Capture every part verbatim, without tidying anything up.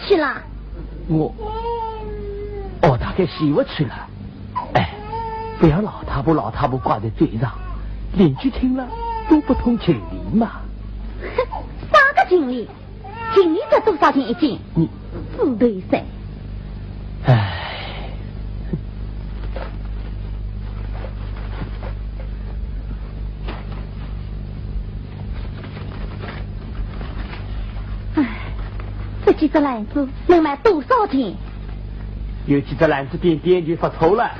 去了？我，哦，大概洗不去了。哎，不要老太婆、老太婆挂在嘴上，邻居听了都不通情理嘛。哼，啥个情理？情理才多少钱一斤？你，猪头噻！哎。哎，这几只篮子能卖多少钱？有几只篮子点点就发臭了，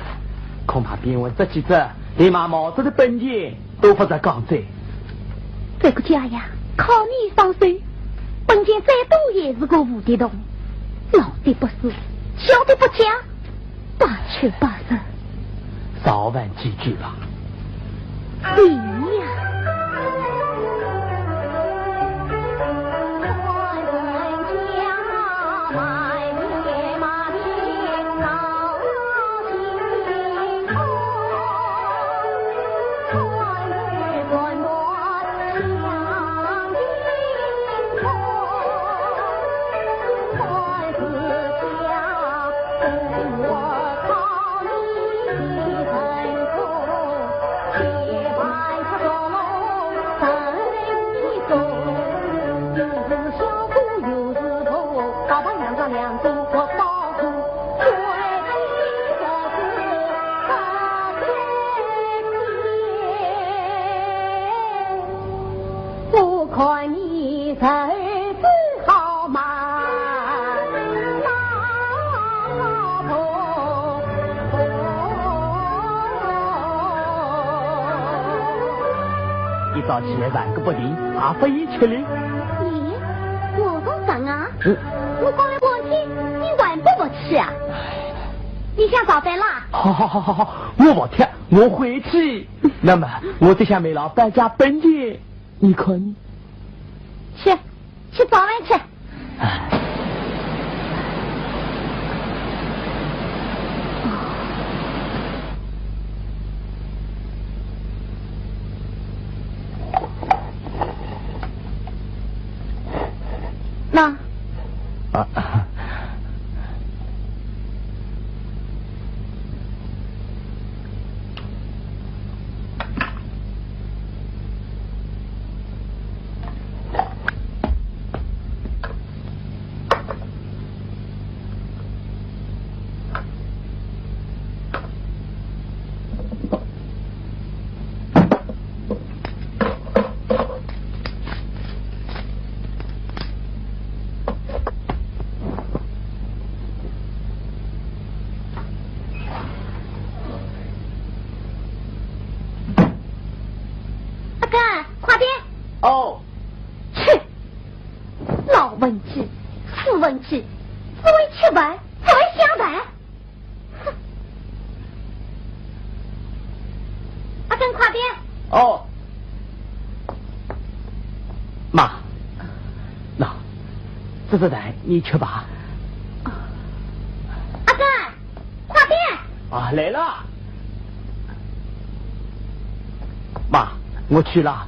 恐怕别人这几只连卖帽子的本钱都不得讲哉。这个家呀，靠你上手，本钱再多也是个无底洞，老的不是，小的不讲，八七八十，少问几句吧。你呀。我看你日子好嘛，老婆。一早起来站个不定，还不宜吃哩。咦，我做啥啊？嗯。我讲了半天，你还不服气啊？你想造反啦？好好好好好，我不吃，我回去。那么，我得向梅老板借本钱。 你看呢？去，去造反去。哎。那。啊。 阿甘，快点！哦。切，老文具，死文具，只会吃饭，只会想饭。 哼。阿甘，快点！哦。妈，喏，这只蛋你吃吧。阿甘，快点！啊，来了。妈，我去了。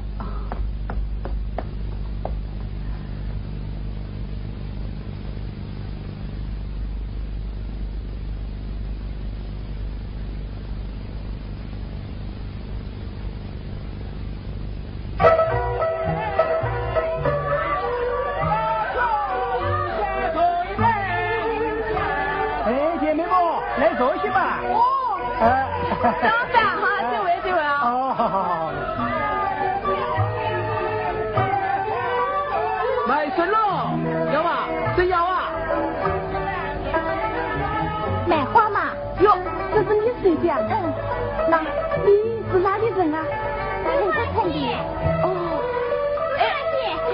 哎，姐妹们，来坐一歇吧。哦，哎。老板哈，这位，这位啊。哦，好，好，好。卖参喽，要吗？真要啊？卖花嘛。哟，这是你手的啊？嗯。那你是哪里人啊？我是村里。哦。哎，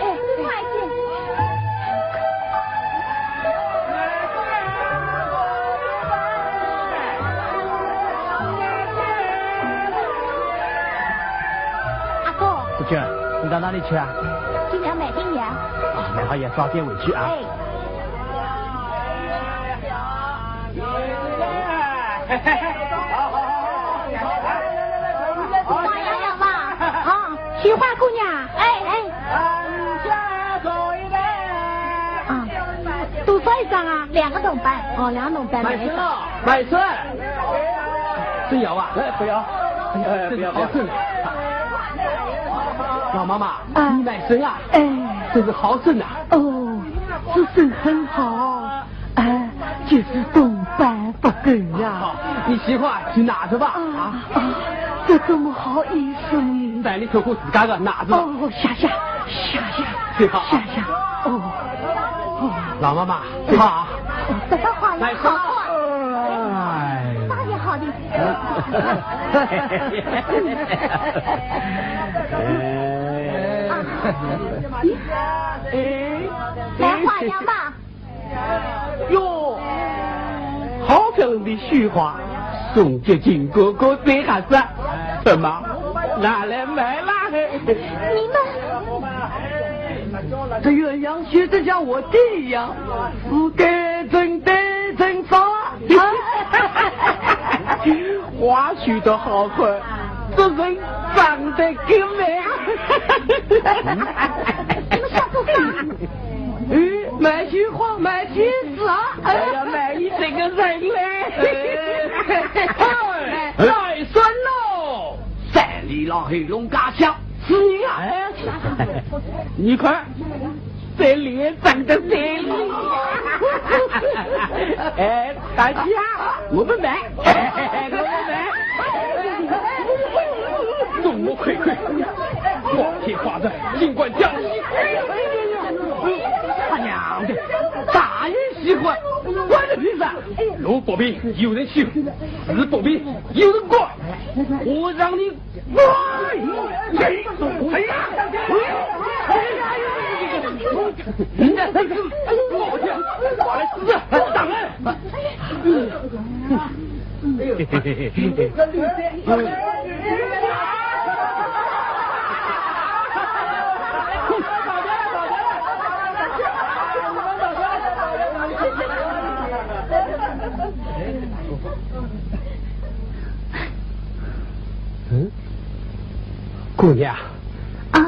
哎，哎。 阿哥。子君，你到哪里去啊？去买点药。啊，买好药早点回去啊。哎。王洋洋嘛。啊，雪花姑娘。哎，哎。啊。多少一张啊？两个铜板。哦，两个铜板买一张。慢生啊，慢生。真要啊？哎，不要。哎，不要，不要。好生啊。老妈妈，啊。你买生啊？哎。真是好生啊。哦，这生很好。哎，就是铜板不够呀。好，你喜欢就拿着吧。啊，啊，这怎么好意思呢？在你头过自家的，拿着吧。哦，谢谢，谢谢，谢谢。哦，哦。老妈妈，好。哦，这个花也好看。哎。花也好的。哎。来，花样吧。哟，好漂亮的绣花，送给金哥哥最合适。怎么，拿来卖啦？你们这鸳鸯绣得像我的一样，是得真得真少啊。花绣得好看，这人长得更美啊。你们想做啥？ 哎，卖绣花，卖金子啊！哎呀，卖你这个人嘞！哎，来算喽！三里老黑龙家乡，是你啊！哎，你看，这脸长得真。哎，大姐，我们买，我们买。众目睽睽，光天化日，尽管讲。他娘的，大人喜欢，关你屁事！路不平有人修，事不平有人管，我让你 嗯，姑娘，啊，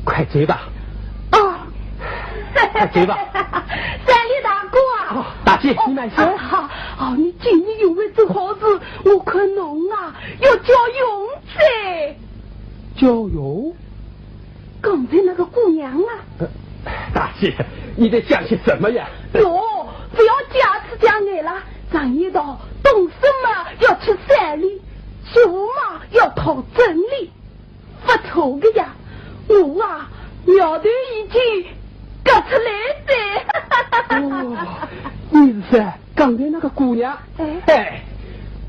快走吧。哦，快走吧。三里大哥啊。哦，大姐，你慢些。哎，好，哦，你今日有为做好事，我看侬啊，要叫勇哉。叫勇？ 刚才那个姑娘啊。呃，大姐，你在讲些什么呀？哟，不要假痴假呆了。常言道，动身嘛要去山里，去无嘛要讨真理，不错的呀。我啊，苗头已经割出来的。哦，你是说刚才那个姑娘？哎。哎，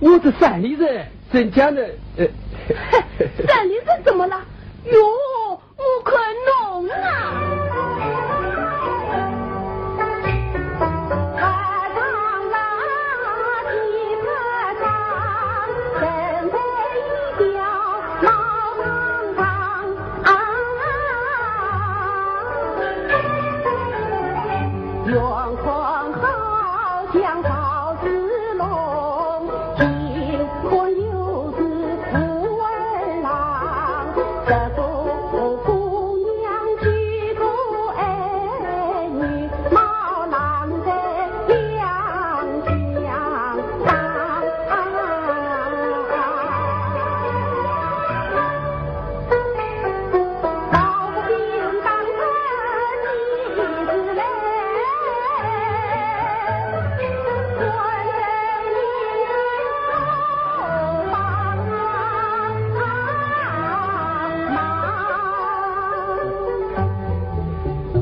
我是山里人， 人家呢，呃，山里人怎么了？哟，我看侬啊！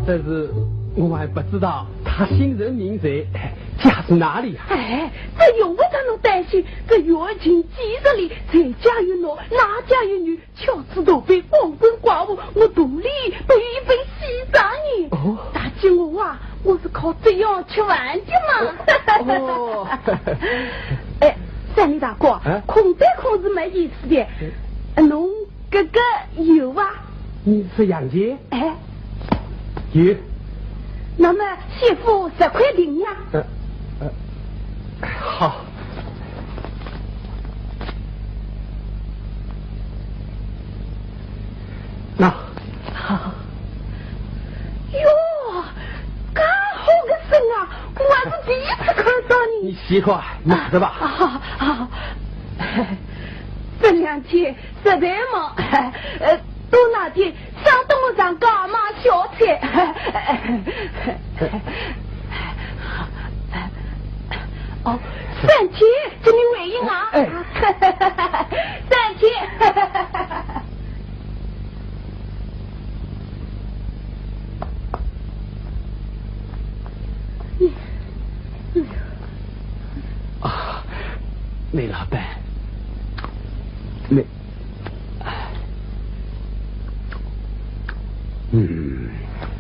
但是我还不知道她姓甚名谁，家住哪里啊？哎，这用不着侬担心，这远近几十里，这家有奴，那家有女， 巧子、奴婢、黄鳖、寡妇，我肚里都有一本喜账呢。哦。大姐我啊，我是靠这样吃饭的嘛。哦。哎，三里大哥，哎？空对空是没意思的。嗯。呃，侬这个有啊？你是杨姐？哎。有。那么先付十块银呀。呃，呃，好。 那。哟，介好个生啊，是第一次看到你。你习惯，拿着吧。啊，啊，这两天实在忙，呃，多拿点，省得我上街买小菜。哦，三姐，请你回应啊。哎。三姐。 啊，梅老板，梅，嗯，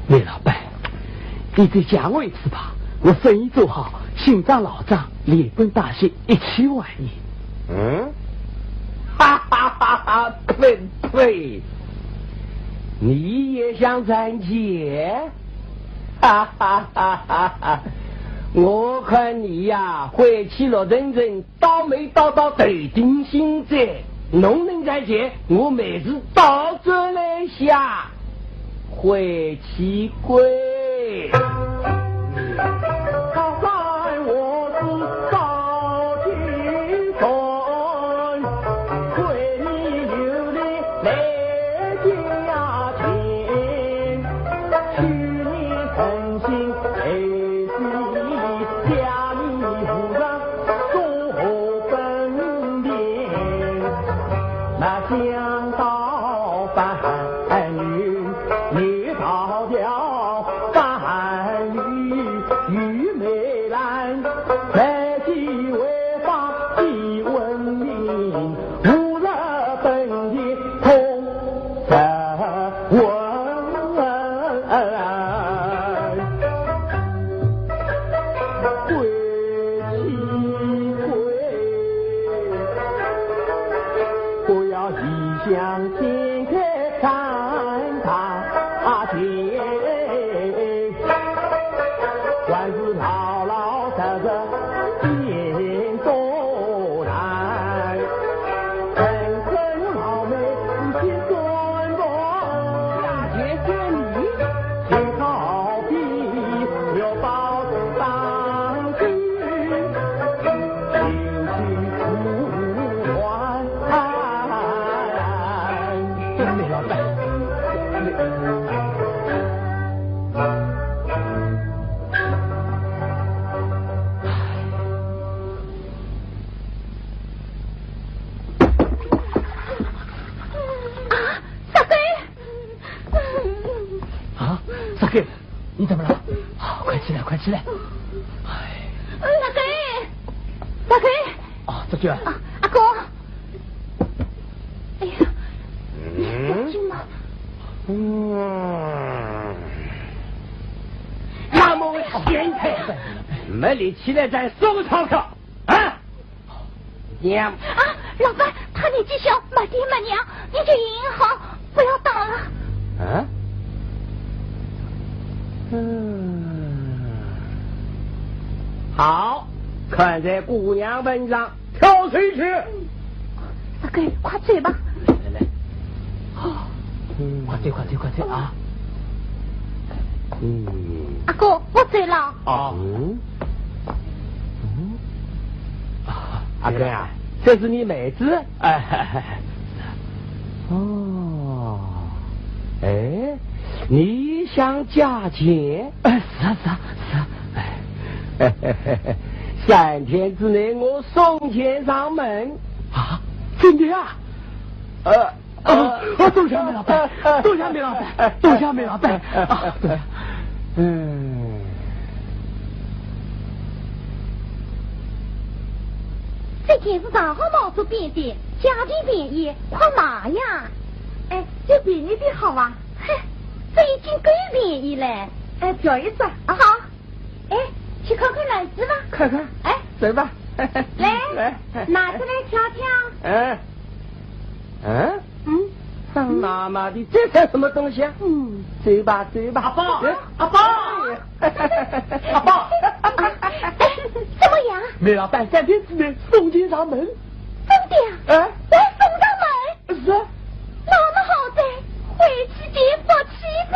梅老板，你再借我一次吧，我生意做好，新账老账连本带息一起还你。嗯？哈哈哈哈，呸呸！你也想赚钱？ 哈哈哈哈哈！我看你呀，晦气落沉沉，倒霉倒到头顶心哉。侬能赚钱，我每日倒转来下。晦气鬼！ 啊，啥个？啊，啥个？你怎么了？啊，快起来，快起来！哎，啥个？啥个？啊，这就……啊，阿哥！哎呀，你小心嘛！嗯，那么我现在没力气了，再说个钞票啊！ 娘。啊，老板，他年纪小，没爹没娘，你就行行好，不要打了。啊？嗯。好，看在姑娘份上，跳出去。大哥，快走吧。来，来，来。哦。嗯。快走，快走，快走啊！嗯。阿哥，我走了。哦。嗯。嗯。 啊，阿哥啊，这是你妹子？哎，哦，哎，你想借钱？哎，是啊，是啊，是啊，哎。三天之内我送钱上门。啊，真的啊？呃， 啊，啊，多谢梅老板，多谢梅老板，多谢梅老板啊，多谢。嗯。这件是上好毛主编的，价钱便宜，快买呀！哎，就便宜点好啊？嘿，这已经够便宜了。哎，便宜点。啊，好。 哎，去看看篮子吧。看看。哎，走吧。来，来，拿出来瞧瞧。嗯，嗯，嗯，麻麻的，这算什么东西啊？嗯，走吧，走吧。阿宝，哎，阿宝，哎，阿宝。哎，怎么样？梅老板三天之内送钱上门。真的呀？哎，我送上门？ 是啊。那么好哉，回去见福气哉。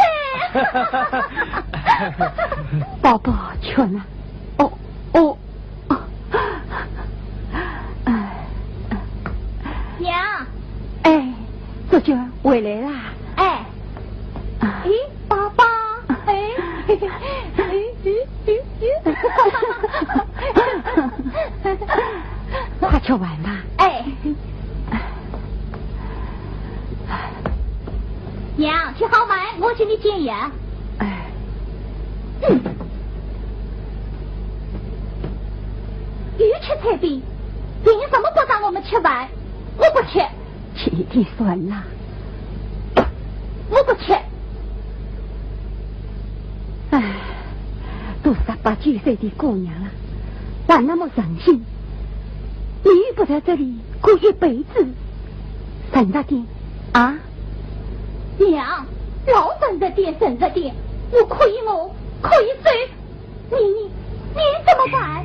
宝宝去了。哦，回来啦。哎，啊。咦，爸爸，哎，哎，哎，哎，哎。快吃饭吧。哎。娘，吃好饭，我请你解药。哎。嗯。又吃炊饼，凭什么不让我们吃饭？我不吃。 吃一点算了。我不吃。唉，都十八九岁的姑娘了，还那么任性，你又不在这里过一辈子，省着点啊！娘，老省着点，省着点，我可以饿，可以瘦， 你，你，你怎么办？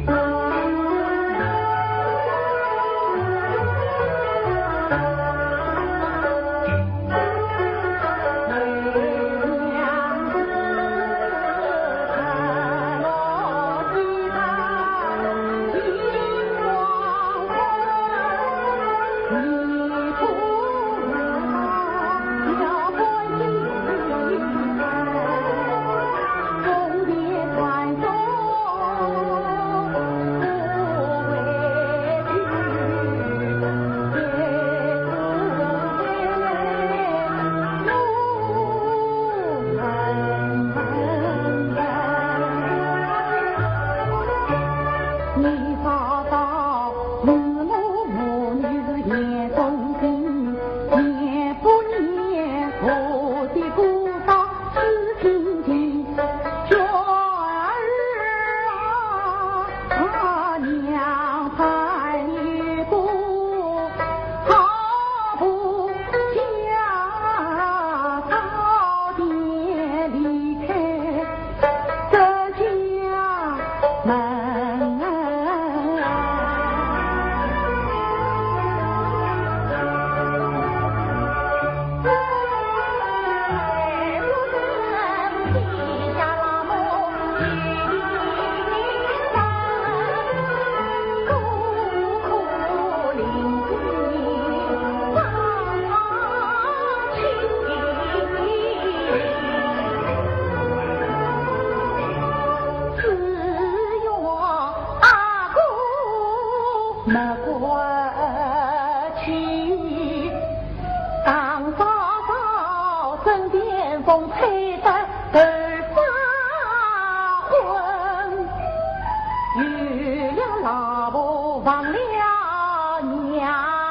娘，你要小心，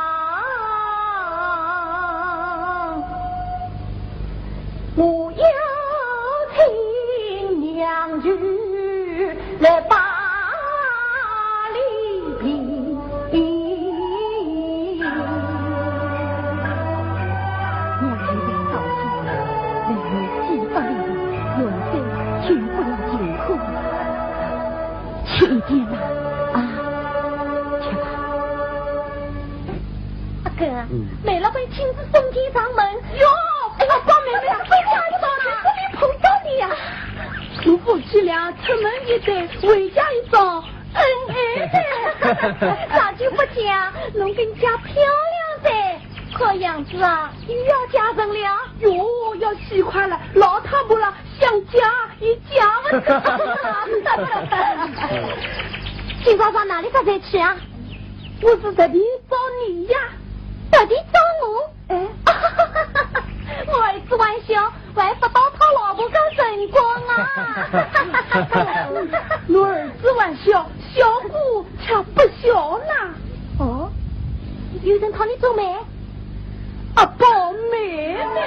人有几百里路，远水救不了近火。吃一点呐，啊，吃吧。阿哥，嗯。梅老板亲自送进上门。哟，哎呀，宝妹妹，回家一遭，我没碰到你呀。我夫妻俩出门一对，回家一遭。 恩爱。早就不讲，侬更加漂亮噻。看样子啊，又要嫁人了。哟，要喜欢了，老太婆了，想嫁也嫁不成了。今朝上哪里发财去啊？我是特地找你呀。特地找我？ 哎，我儿子还小，还不到讨老婆个辰光啊。侬儿子还小，小姑却不小啦。哦，有人讨你做媒？啊，宝妹妹。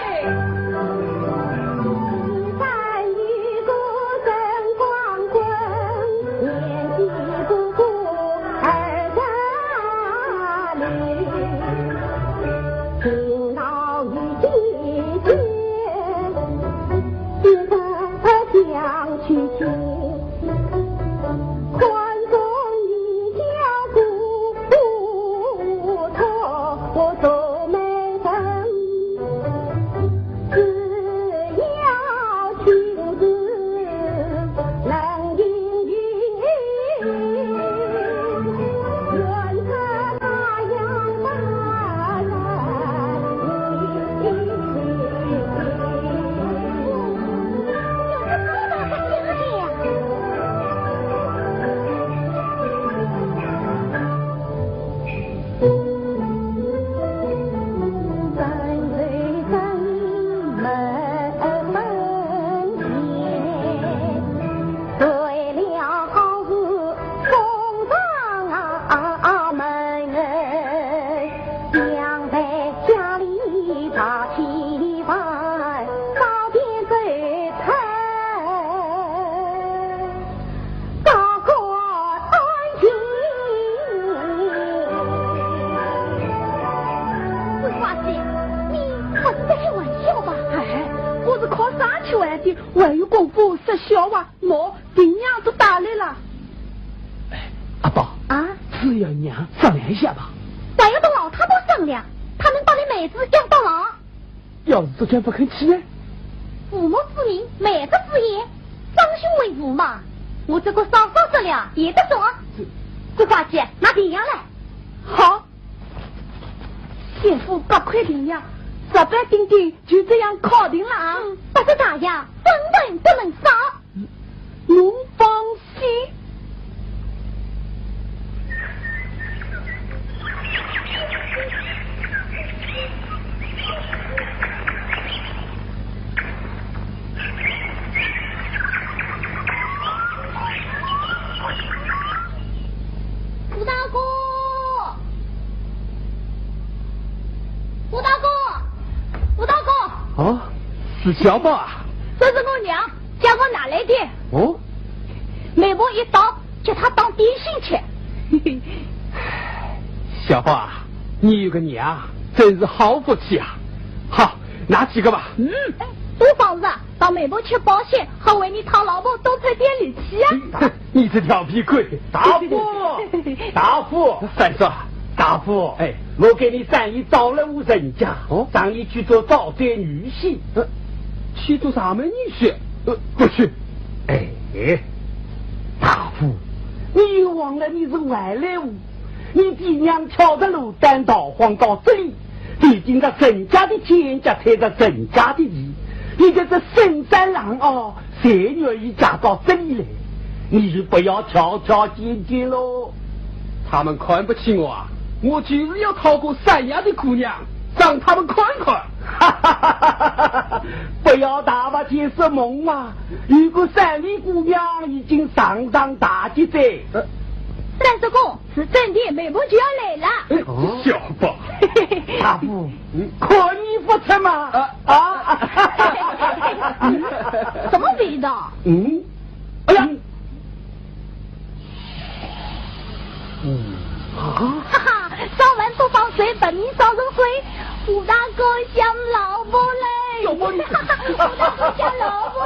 只要娘商量一下吧。还要搭老太婆商量，她能把你妹子养到老？要是这样不肯去呢？父母之命，妹子之言，长兄为父嘛。我这个嫂嫂说了也得说。这，这块钱拿定下来。好。 先付八块定呀，十八顶顶就这样敲定了啊。嗯，八十大洋，分文不能少。侬放心。胡大哥， 胡大哥，胡大哥。哦，是小宝啊。这是我娘，叫我拿来的。哦，媒婆一到，叫她当点心吃。小宝啊，你有个娘，真是好福气啊。好，拿几个吧。嗯，多放着，当媒婆吃饱些，好为你讨老婆多出点力气啊。 你这调皮鬼！大富，大富，三叔，大富，哎，我给你算一找了户人家，哦，让你去做招待女婿。呃，去做上门女婿？呃，不去。哎，大富，你又忘了你是外来户，你爹娘挑着牡丹桃花到这里，费尽了人家的天，脚踏着人家的地，你这是深山狼哦， 才愿意嫁到这里来，你就不要挑挑拣拣喽。他们看不起我啊，我就是要讨个散养的姑娘，让他们看看。哈哈哈哈哈！不要大发天色梦啊，有个散养姑娘已经上上大吉哉。呃，三叔公，是真的，媒婆就要来了。哎，哦，小宝。大富，嗯，看你不出嘛。啊，啊。什么味道？嗯，哎呀，嗯，啊，哈哈，烧完不放水，本命烧成灰，武大哥想老婆嘞，小宝你武大哥想老婆。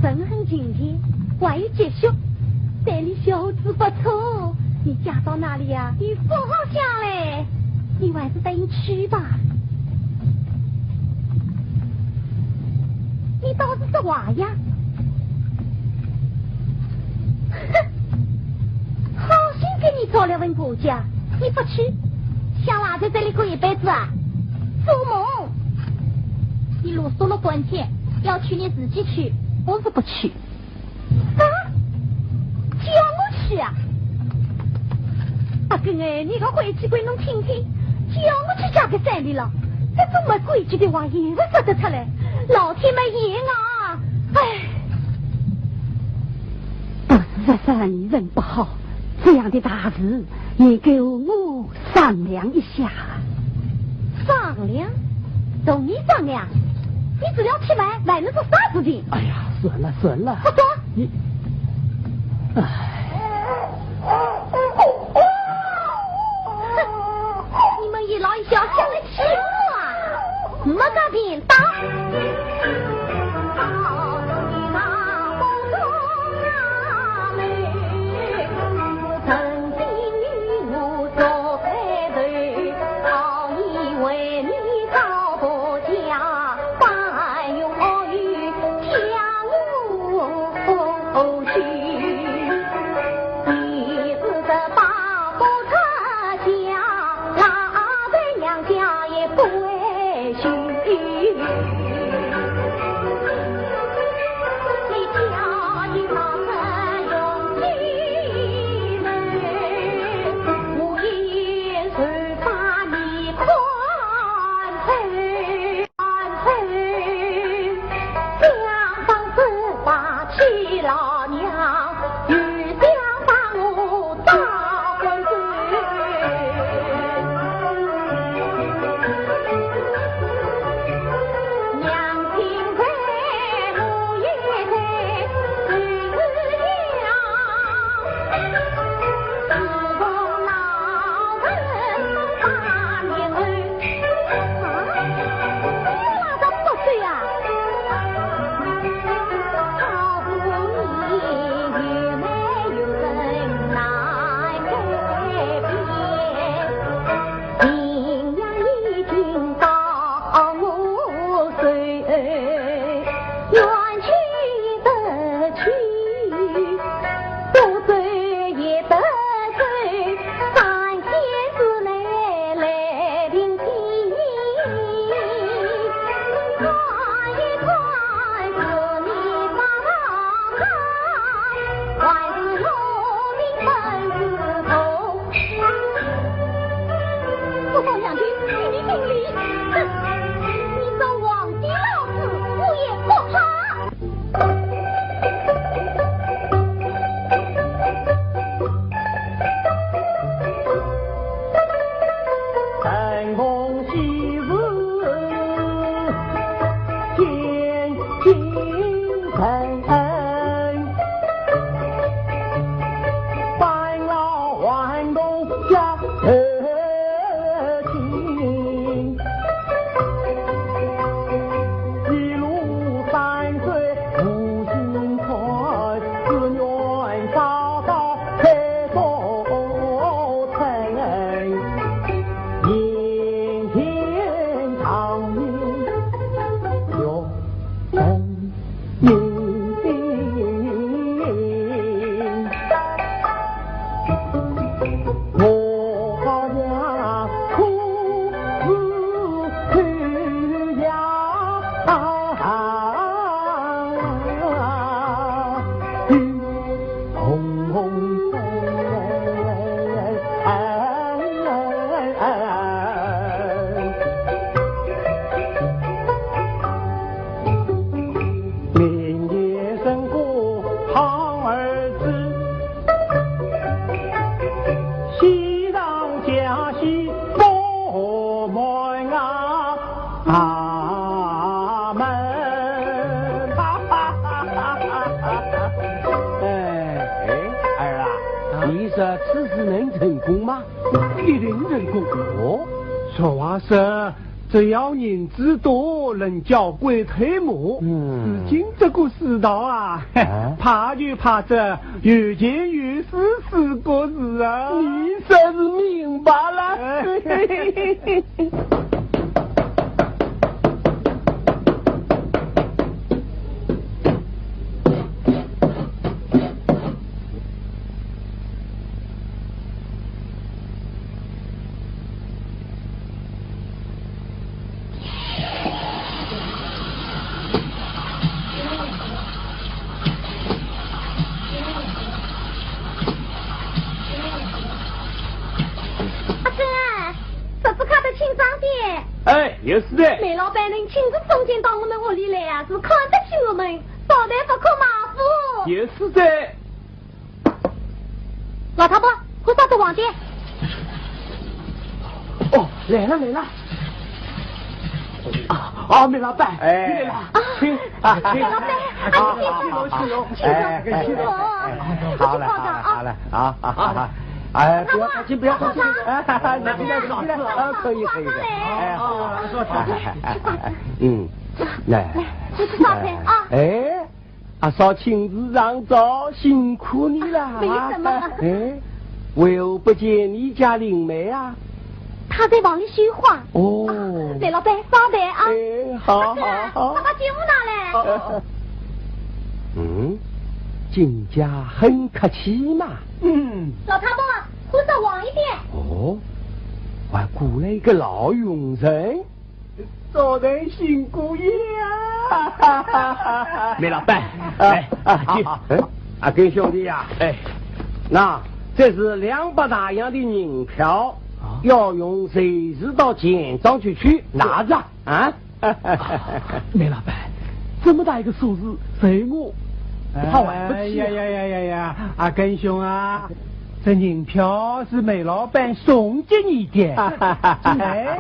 人很亲切，还有积蓄，对你小子不错，你嫁到哪里呀？你不好嫁嘞，你还是等去吧。你倒是说话呀！哼，好心给你找了份婆家，你不去，想赖在这里过一辈子啊？做梦！你啰嗦了半天，要去你自己去，我是不去。啊？叫我去啊？阿根哎，你个晦气鬼，侬听听，叫我去嫁给山里了，这种没规矩的话也不说得出来，老天没眼啊！哎。 不是说你人不好，这样的大事也该和我商量一下。商量？同你商量？你只要吃饭，还能做啥事情？哎呀，算了算了，不说。你，哎。 哼，你们一老一小想来欺负我啊？没个便当！我方将军与你顶礼。哼，你做皇帝老子，我也不怕。哎，哎，儿啊，你说此事能成功吗？一定成功。哦，俗话说，只要银子多，能叫鬼推磨。嗯。如今这个世道啊，啊？怕就怕这有钱有势四个字啊。你说是明白了。哎。阿珍啊，十字卡的清爽点。哎，有事的。梅老板能亲自送钱到我们屋里来啊，是看得起我们，招待不可马虎。有事的。 老太婆，快把这黄玳。哦，来了，来了。啊，啊，梅老板，哎，你来了。啊，请，啊，请。梅老板，啊，请坐，请坐，请坐，哎，请坐。哎，哎，好了，好了，好了，啊，啊，啊，哎，不要客气，不要客气，哎，你进来，你进来，啊，可以，可以，可以，哎，好，好，好，嗯，来，来，这是照片啊。哎。 阿嫂亲自上朝，辛苦你了啊。没什么。哎，为何不见你家林妹啊？她在房里绣花。哦。梅老板，稍等啊。哎，好，好，好。快把酒壶拿来。哦，哦，哦。嗯，金家很客气嘛。嗯。老太婆，壶烧黄一点。哦，还过来一个老佣人。早晨辛苦呀！梅老板，啊，哎，啊，阿金，啊，哎，阿根兄弟呀，哎，那这是两百大洋的银票，啊，要用随时到钱庄去取，拿着啊。啊，梅老板，这么大一个数字，随我他还不起啊。哎呀呀呀呀呀，阿根兄啊，这银票是梅老板送给你的。哎。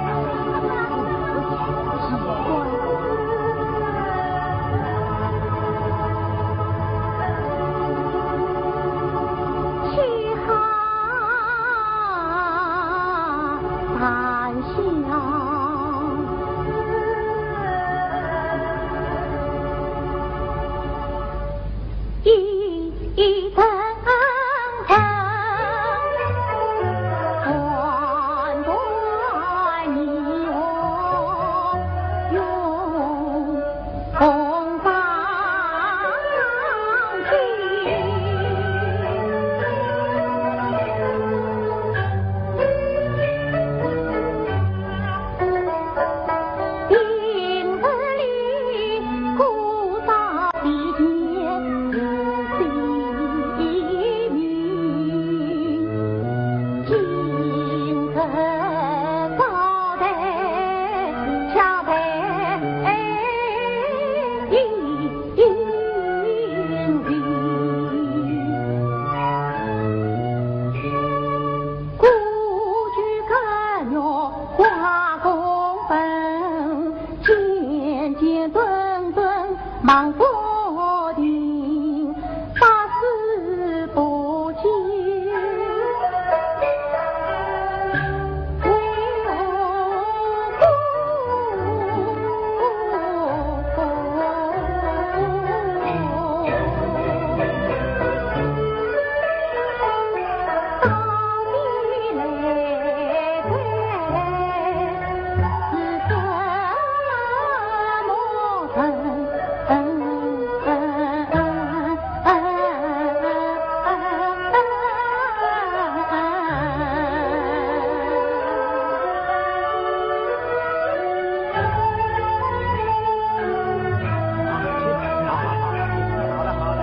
好了，好了，好了。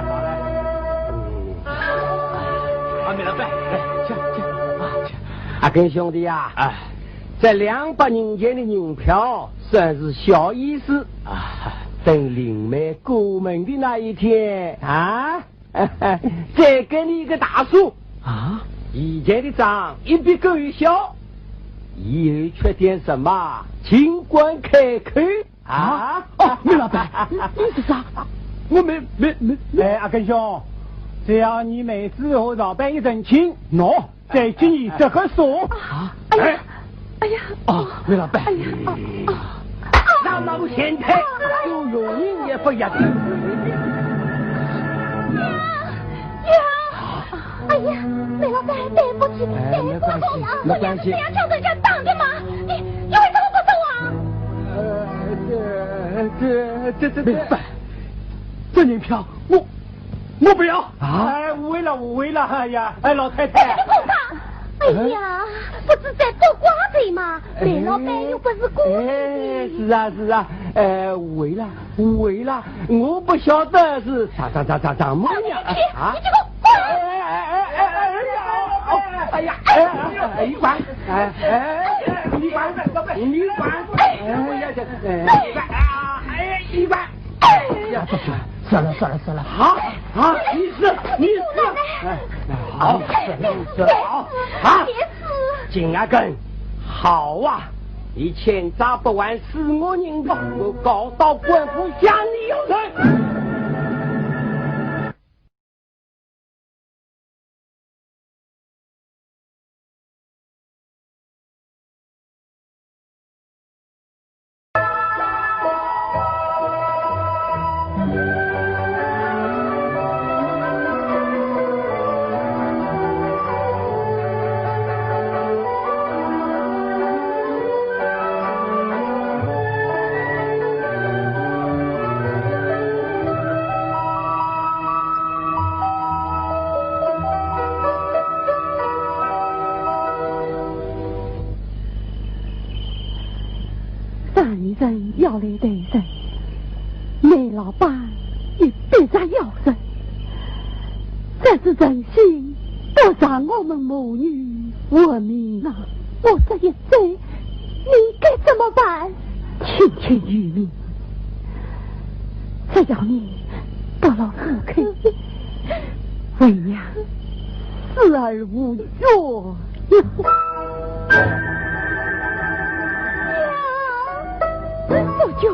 啊，梅老板，哎，去，去，啊，去。阿根兄弟呀，哎，这两百银钱的银票算是小意思。啊，等林妹过门的那一天啊，再给你一个大数。啊？以前的账一笔勾销，以后缺点什么，尽管开口。 啊？哦，梅老板，你，你是啥？我没，没，没，没。哎，阿根兄，只要你妹子和老板一成亲，喏，再给你这个数。啊，哎呀，哎呀，哦，梅老板。哎呀，哦，哦。那老前台，有容忍也不要。呀，呀。 哎呀，梅老板，对不起，哎，对不起啊！没关系，没关系。不要，不要叫人家打的嘛！你，你为什么不走啊？呃，这，这，这，这，梅老板，这银票，我，我不要。啊？哎，误会了，误会了，哎呀，哎，老太太。哎，你碰上！哎呀，不是在做瓜子嘛，梅老板又不是故意的。哎，是啊，是啊，哎，误会了。 误会了，我不晓得是啥，啥，啥，啥，啥么呀？你，啊？你这个，哎，哎，哎，哎，哎，哎呀，哎，哎，哎，你管，哎，哎，哎，你管，你管，哎呀，这，哎，你管，啊，哎，你管，哎呀，这，这，算了，算了，算了，好，好，你死，你死，哎，哎，好，死了，死了，好，啊，金阿根，好啊。 你欠债不还，死我人头，我告到官府向你要人。要来待人，难老板也必然要人，这是诚心不让我们母女活命啊！我这一走，你该怎么办？听天由命，只要你不落虎口，为娘死而无 哟，娘，不久。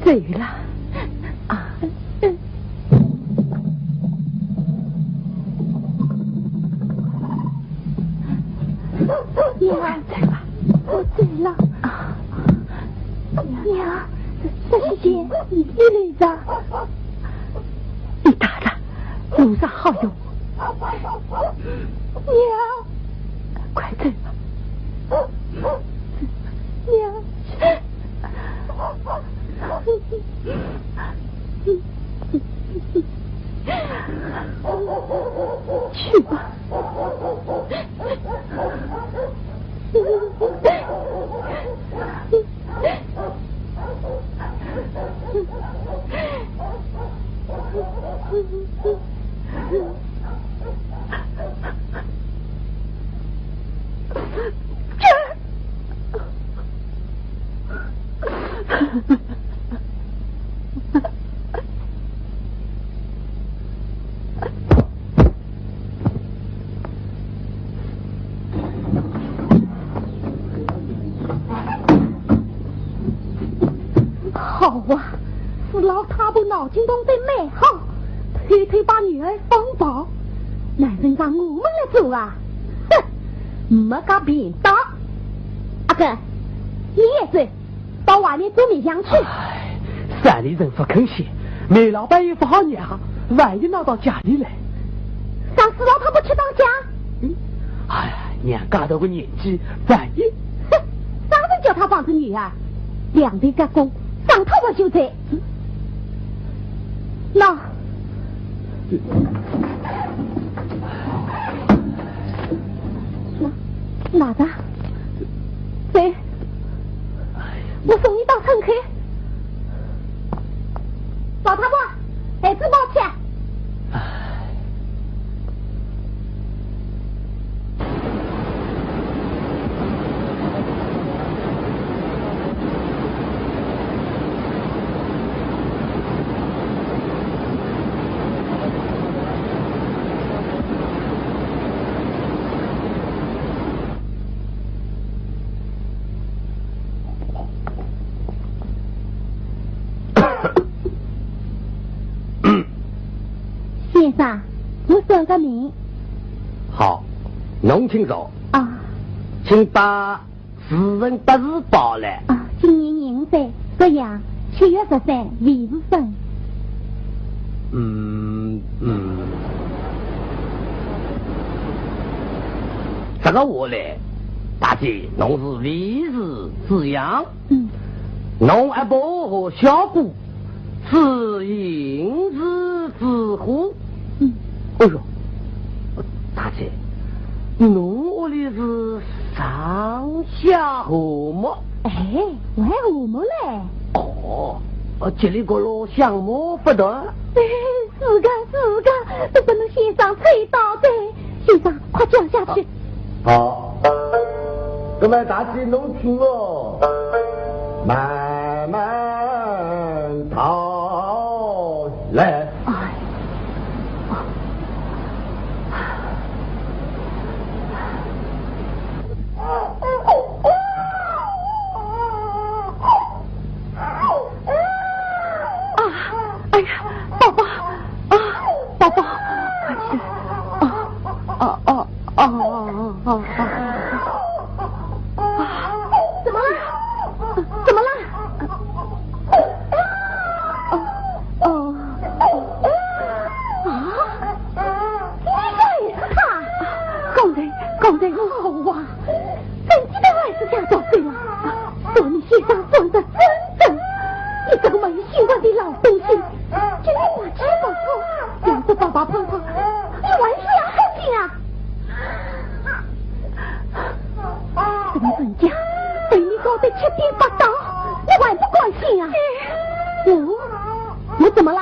对了，啊。娘，快走吧。我走了。啊。娘，这时间，你来着。你大了，路上好用。娘。快走吧。娘。 去吧。好啊，是老太婆脑筋动得蛮好，偷偷把女儿放跑。男人家我们来做啊，哼，没个便当。阿哥，你也走，到外面做面相去。哎，山里人不肯歇，煤老板也不好惹，万一闹到家里来。上次老太婆去打架，嗯，哎呀，娘家头个年纪，万一……哼，啥人叫他帮着你啊？两头夹攻，上头我就在。那，拿着，走，我送你到村口。老太婆，孩子抱去。 先生，我算个命。好，侬请坐。啊。请把时辰八字报来。啊，今年廿五岁，属羊，七月十三，未时生。嗯，嗯。这个话嘞，大姐，侬是未时之羊。 嗯。侬阿婆和小姑是寅时之虎。嗯。哎哟，大姐，侬屋里是上下和睦？哎，我还和睦嘞。哦，呃，这里角落相貌不断。哎，是个，是个，都不能先生吹倒的。先生，快讲下去。 好，那么大姐侬听哦，慢慢道来。哎，啊，哎呀，宝宝，啊，宝宝，快起来，啊，啊，啊，啊，啊，啊，啊，怎么了？怎么了？啊，啊，啊，你这也是他？刚才，刚才我好啊。 真的还是吓着鬼了。算你先生算得真准，你这个没有学问的老东西，竟然把气发错，要是爸爸碰碰，你还是要狠心啊？这个人家被你搞得七颠八倒，你还不高兴啊？我，我怎么了？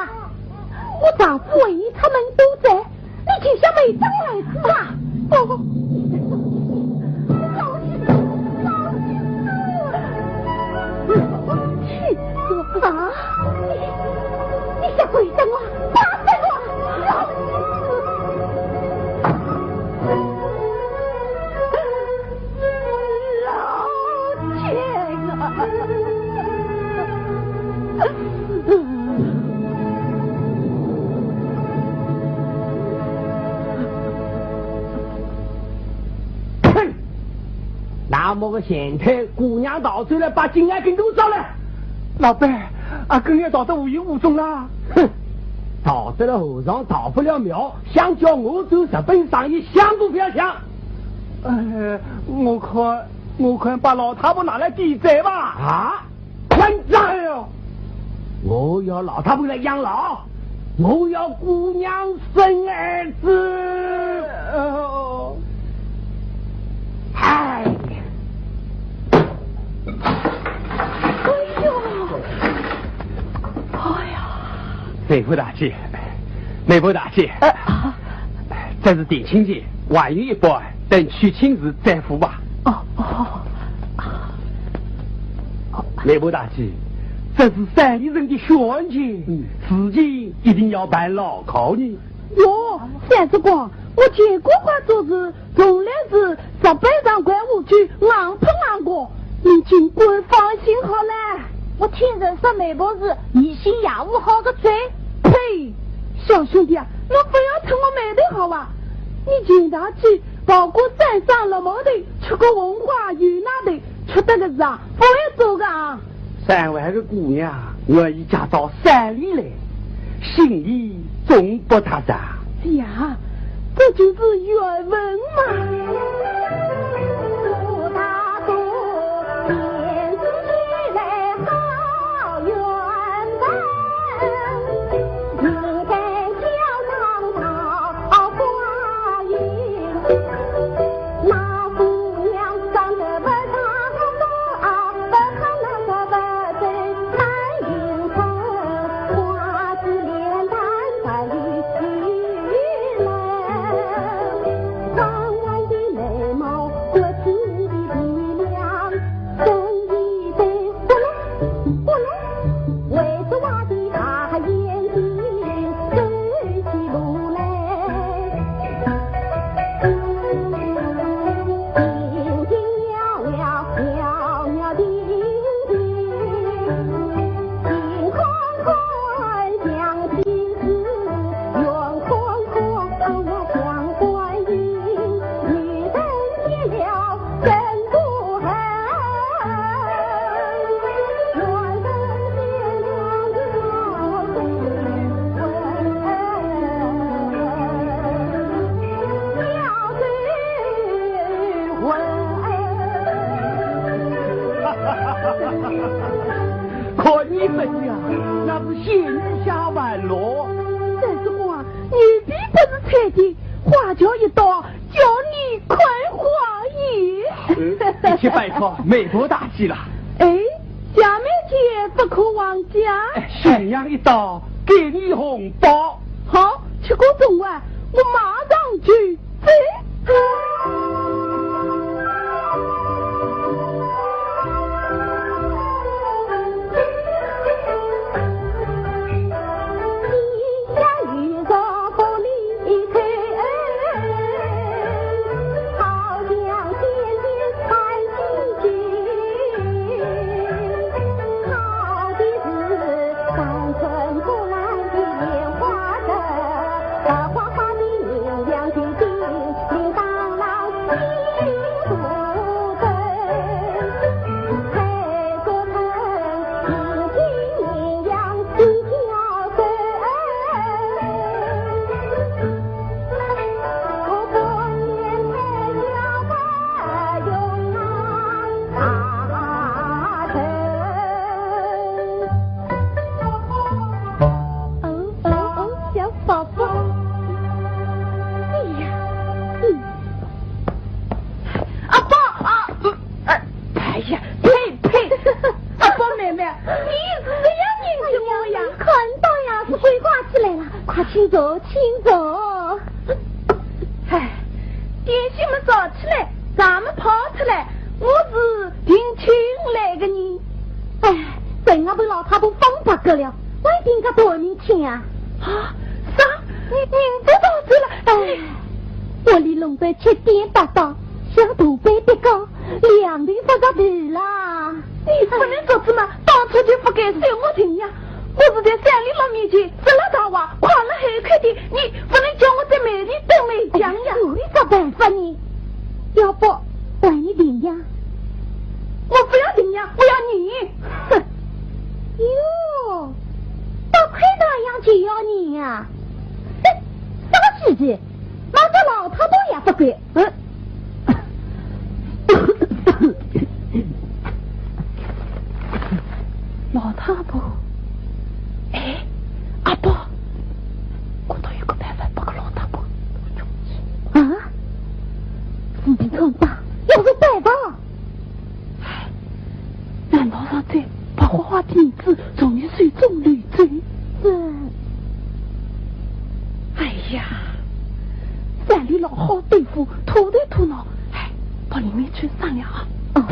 我丈夫为你出门多灾， 你就像没长儿子啊！哦，气死我！啊！你，你想跪等我，打死我！老天啊！阿木个前台，姑娘逃出来，把金钗跟头找来。老板，阿根也逃得无影无踪啦。哼，逃得了和尚逃不了庙，想叫我做日本生意，想都不要想。呃，我看，我看把老太婆拿来抵债吧。啊？混账！哎呦，我要老太婆来养老，我要姑娘生儿子。呃，哎。哎呦，哎呀，媒婆大姐，媒婆大姐，这是定亲钱，还有一半，等娶亲时再付吧。哦，哦，啊。媒婆大姐，这是山里人的血汗钱，嗯。事情一定要办牢靠呢。哟，三叔公，我见过花做事，从来是十倍上官无罪，硬碰硬过。你尽管放心好了。我听人说媒婆是疑心夜壶好个嘴。呸！小兄弟啊，侬不要触我霉头好吧？你前头去跑过三山绿毛头，吃过红花油奶头，吃得个是啊，不会做个啊。山外个姑娘愿意嫁到山里来，心里总不踏实。呀，这就是缘分嘛。看你这样，那是仙女下凡喽。三叔公啊，牛皮不是彩的，花轿一到，叫你看花眼。嗯，一切拜托媒婆大姐了。哎，下面见不可忘记啊。哎，新娘一到，给你红包。好，吃过中饭，我马上就 哦，哦，哦，小宝宝。哎呀，嗯。阿宝啊，呃，哎，哎呀，呸，呸。阿宝妹妹，你是这样认识我呀？哎呀，你看到呀，是鬼话起来了，快请坐，请坐。哎，点心么烧起来，茶么泡出来，我是定亲来的呢。 哎，被我被老太婆放白个了，我一定个断命亲啊！啊，啥？你，你这到这了？哎，我里弄得七颠八倒，像大背的高，两头不着地啦。你不能做主嘛，当初就不该说我听呀。我是在山里老面前说了大话，快了海口的，你不能叫我在梅里等梅讲呀。哎，有一个办法呢，要不，我你领呀？呀，哼，啥个稀奇？忙个老太婆也不管。嗯。老太婆？哎，阿宝，我倒有个办法拨个老太婆。啊？事体可大，要是办法。 哎，难道让这白花花的银子从伊手中溜走？这……哎呀，山里老好对付，拖头拖脑，哎，到里面去商量啊。哦。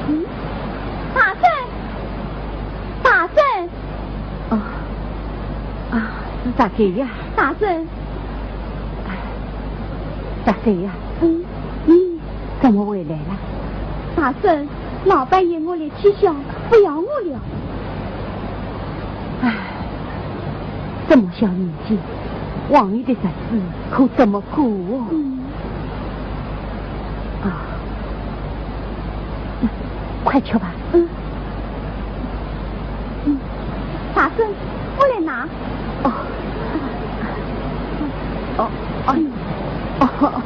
嗯？大婶，大婶。哦，啊，是啥个呀？大婶。哎，啥个呀？嗯。你怎么回来了？大婶，老板嫌我力气小，不要我了。唉，这么小年纪，王爷的日子可怎么过哦？嗯。啊，快去吧。嗯。嗯。大婶，我来拿。哦。哦，哎呦。哦。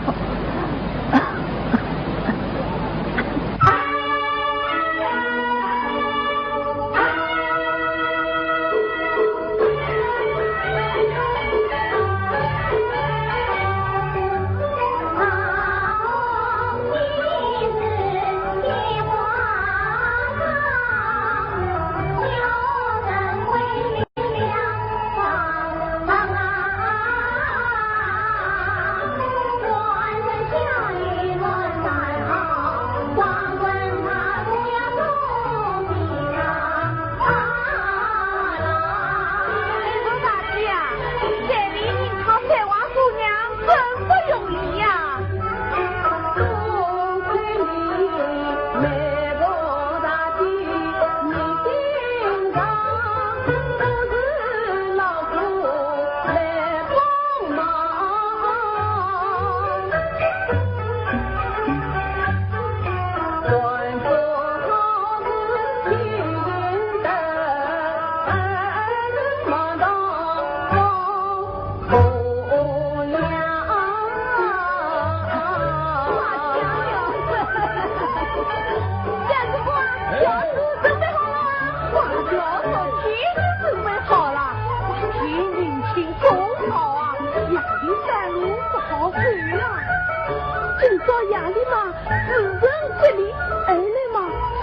这里，哎，来嘛，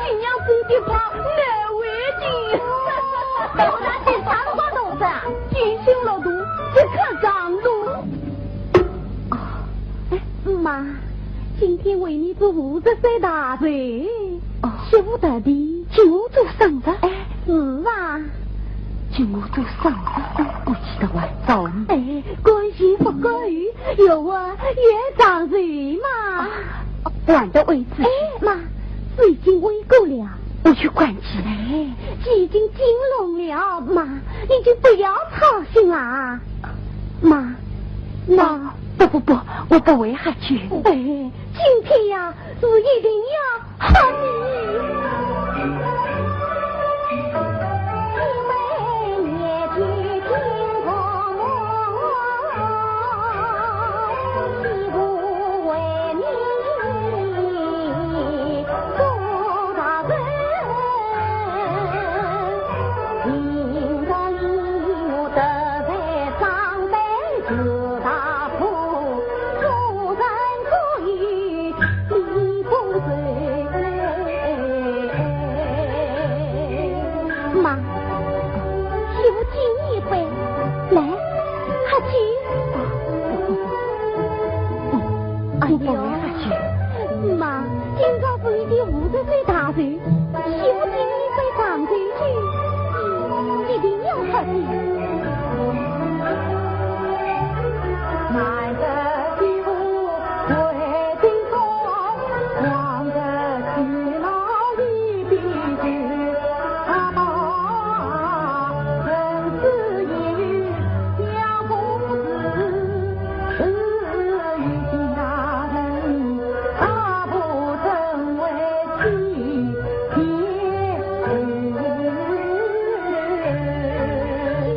新娘子的怕难为情。我那去啥辰光动身啊？进行了动，即刻上路。哦，哎，妈，今天为你做五十岁大寿。哦，媳妇到底就做生日？哎，是啊。就做生日？哎，我记得还早呢。哎，干喜不干忧，有我也上寿嘛。啊，晚的位置。哎，妈，水已经煨过了。我去关去。哎，鸡已经进笼了，妈，你就不要操心了啊。妈，妈。啊，不，不，不，我不会下去。哎，今天呀，是一定要 妈，媳妇敬你一杯，来，喝酒。哎呦，妈，今朝是你的五十岁大寿，媳妇敬你一杯上寿酒，一定要喝的。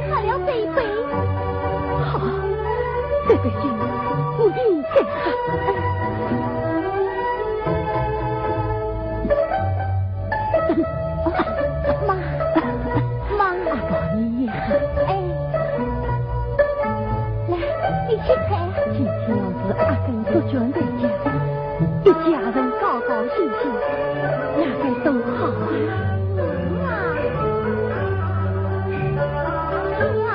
喝了这一杯，好，这个酒我应该喝。妈，妈。阿宝，你也喝。哎，来，你吃菜。今天要是阿根做全在家，一家人高高兴兴，那该多好啊！是啊。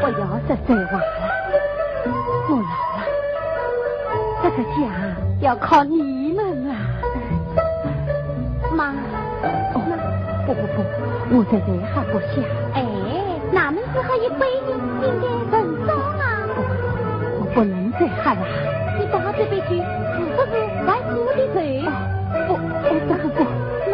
不要说这话了，我老了，这个家要靠你们了。妈，哦，不，不，不，我实在喝不下。哎，那么适合一杯呢，应该很重啊。我不能再喝了。你把这杯酒是不是来祝你的？哦，不，哦，这个不。那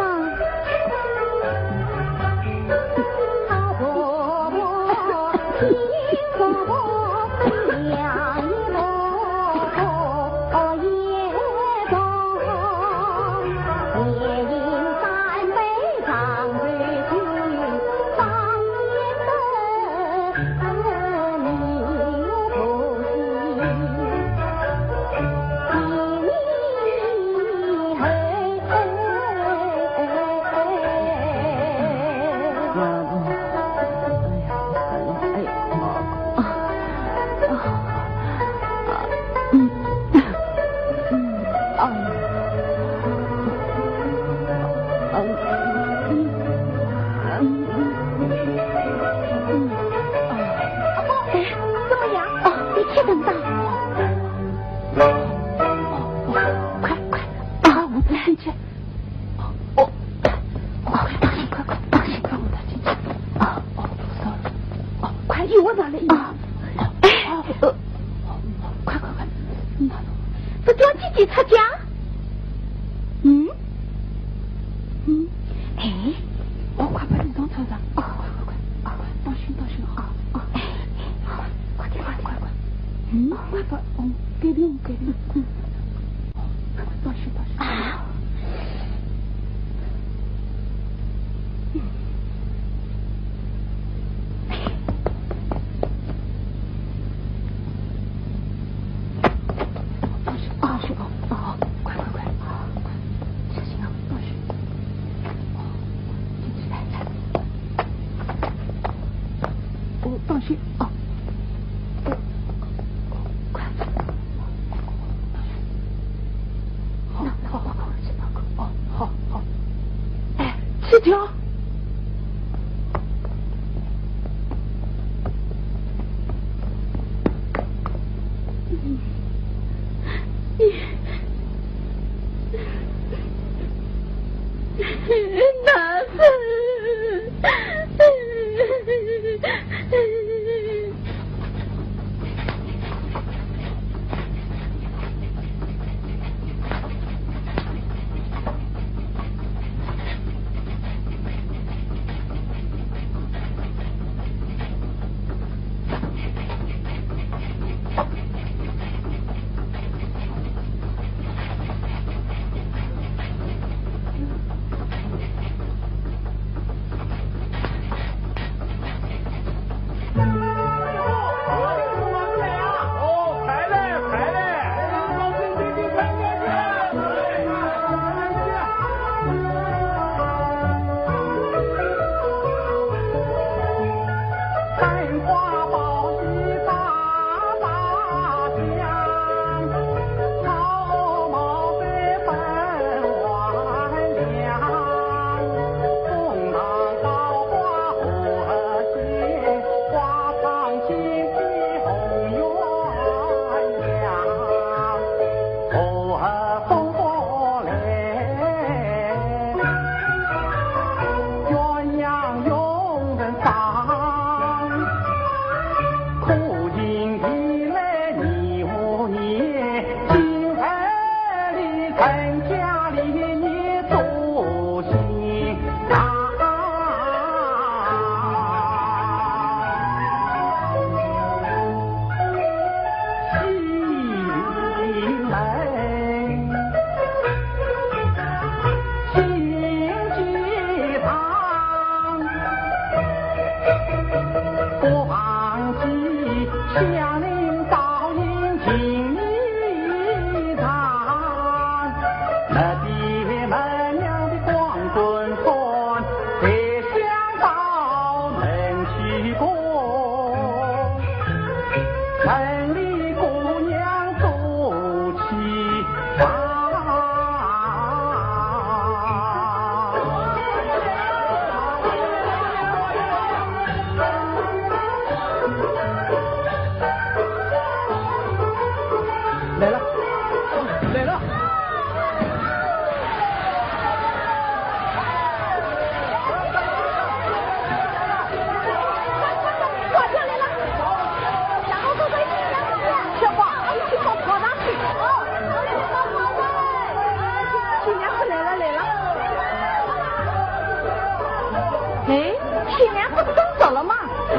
怎么样？哦，你确诊了？快，快，啊，我们进去。哦，哦，快，当心，快，快，当心，快，我们进去。啊，哦，sorry。哦，快，有我拿了一。啊，哦，哦，呃，快，快，快，嗯，这叫几级出家？嗯？ 嗯，哎，哦，快把地上擦擦。哦，快快快，啊，快，当心当心啊。哦，哎，快，快点快点快快。嗯，快把，哦，给力给力。嗯，快快，当心当心。啊。叫。来了，来了。哎，新娘不是刚走了吗？哎，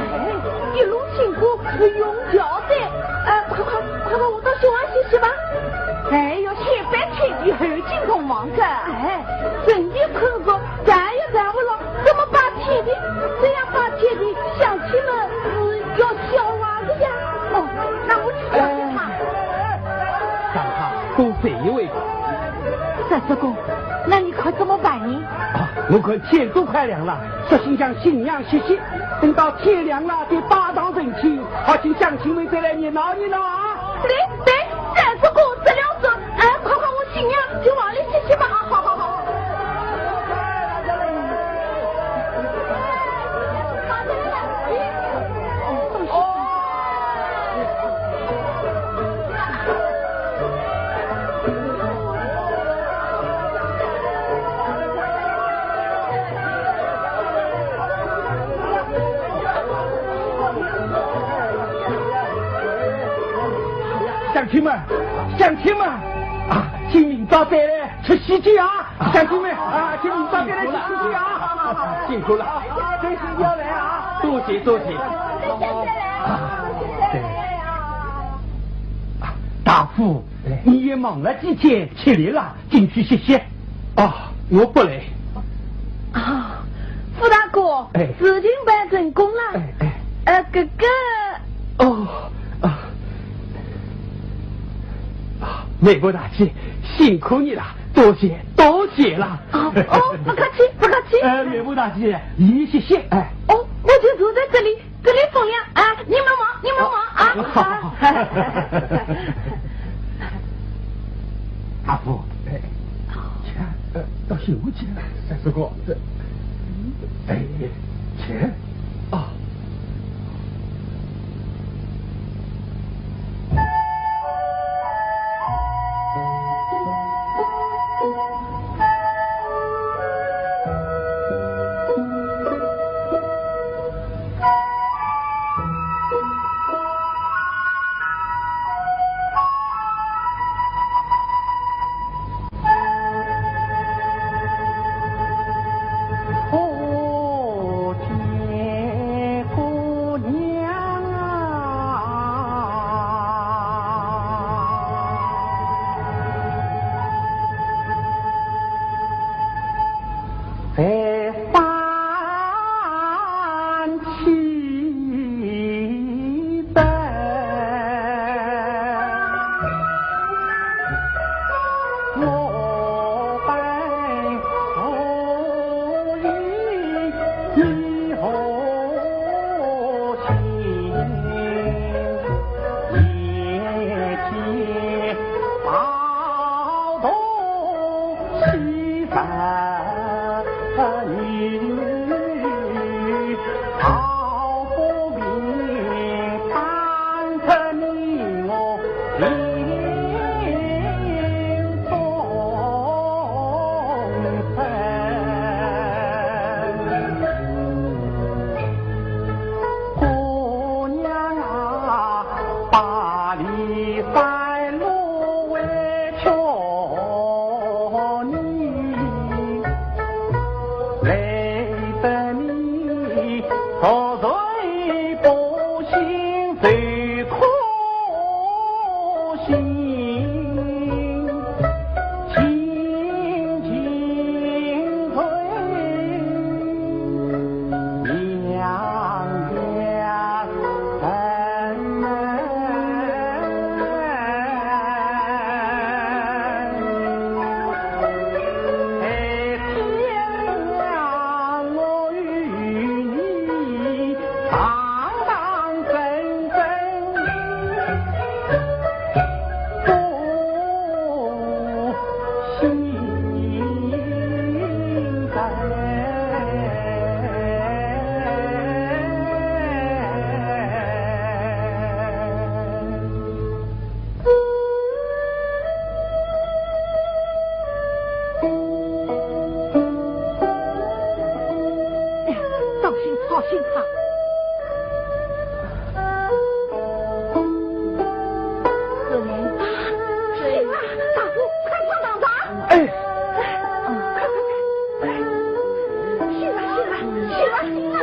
一路经过，不用 哎，快快快快，我到新房歇歇吧。哎，要先拜天地后进洞房噻。哎，人家困着，咱也站不牢，怎么拜天地？这样拜天地，相亲嘛是要笑话的呀。哦，那我去叫叫他。让他多睡一会吧。三叔公，那你看怎么办呢？啊，我看天都快亮了，索性让新娘歇歇，等到天亮了再拜堂成亲， 好请乡亲们再来热闹热闹啊！对对，三叔公说了算，哎，快快，我新娘进房里歇歇吧。啊，好好好。乡亲们，乡亲们，啊，请明朝再来吃喜酒啊！乡亲们，啊，请明朝再来吃喜酒啊！辛苦了，真是要来啊！多谢多谢。啊，对。啊，大富，你也忙了几天，吃力了，进去歇歇。啊，我不累。啊，富大哥，哎。事情办成功了。哎，哎。呃，哥哥。哦，啊。啊，梅婆大姐，辛苦你了，多谢，多谢了。啊，哦，不客气，不客气。呃，梅婆大姐，你歇歇，哎。哦，我就坐在这里。 这里风凉啊，你们忙，你们忙啊。好，好，好。阿福，哎，去啊，呃，到新屋去了。三叔公，这，哎，请。啊。哎，当心，当心啊！怎么？醒了，大哥，快上床吧！哎，快快快！醒了，醒了，醒了，醒了！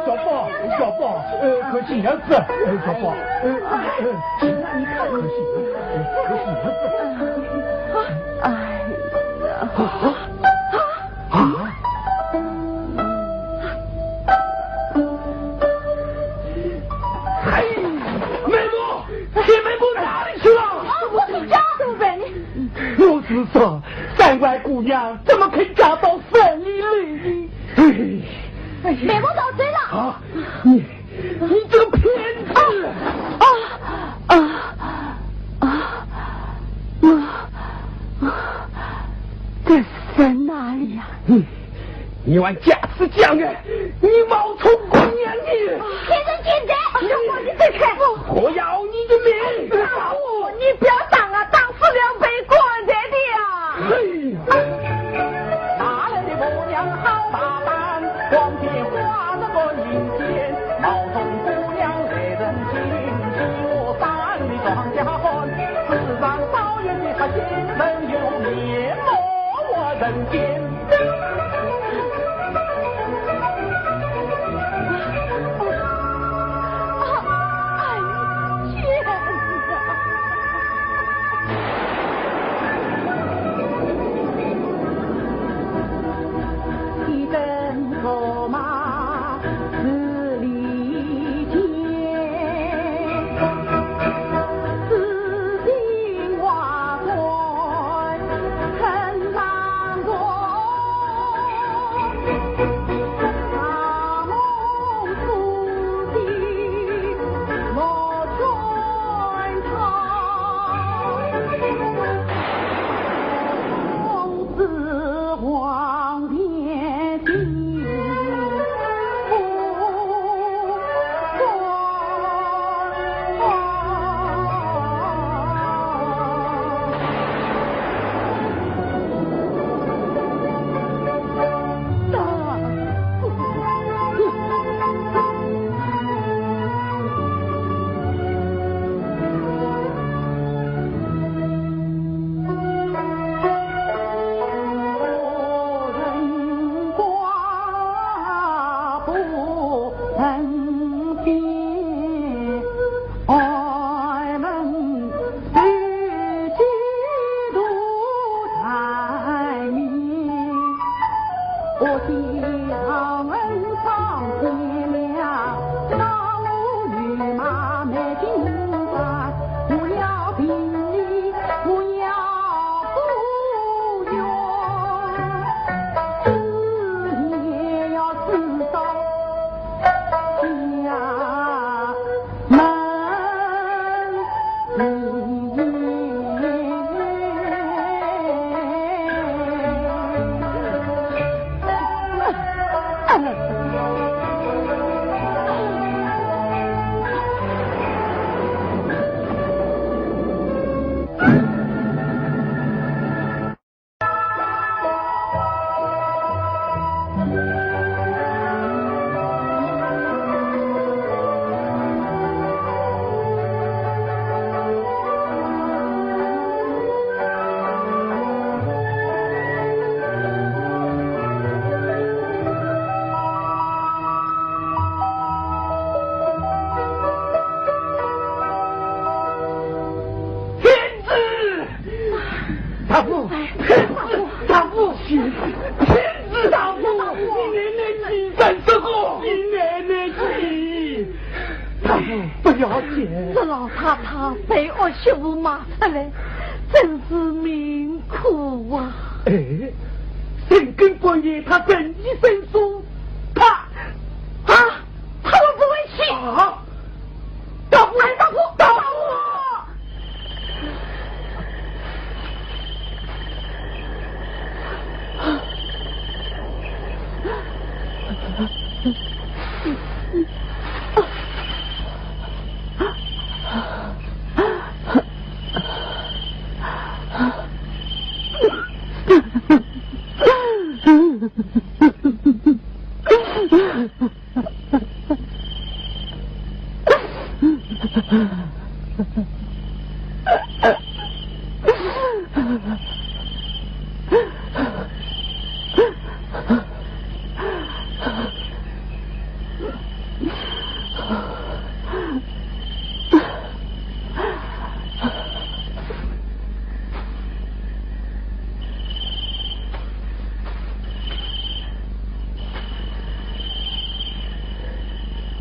小宝，小宝，呃，快醒啊子，呃，小宝，呃，呃，醒了，你看，快醒啊子，快醒啊子。哎呀！啊？啊？ 哎，媒婆，田媒婆哪里去了？我回家。怎么办呢？我是说，山外姑娘怎么肯嫁到城里来呢？哎，媒婆逃走了。啊，你，你这个骗子！啊，啊，啊，啊，我，我，这是在哪里呀？嗯。 你还假痴假爱，你冒充姑娘呢！骗人简单！让我你再看！我要你的命！打我！你不要打啊，打死了被关在的呀！嘿！哪来的婆娘好打扮，光天化日个阴天，冒充姑娘来人间，欺我山里庄稼汉，世上少有的好心人，有面目活人间。来，真是命苦啊！哎，深更半夜他正义伸手，他，啊，他会不会去？啊！大夫，大夫，大夫！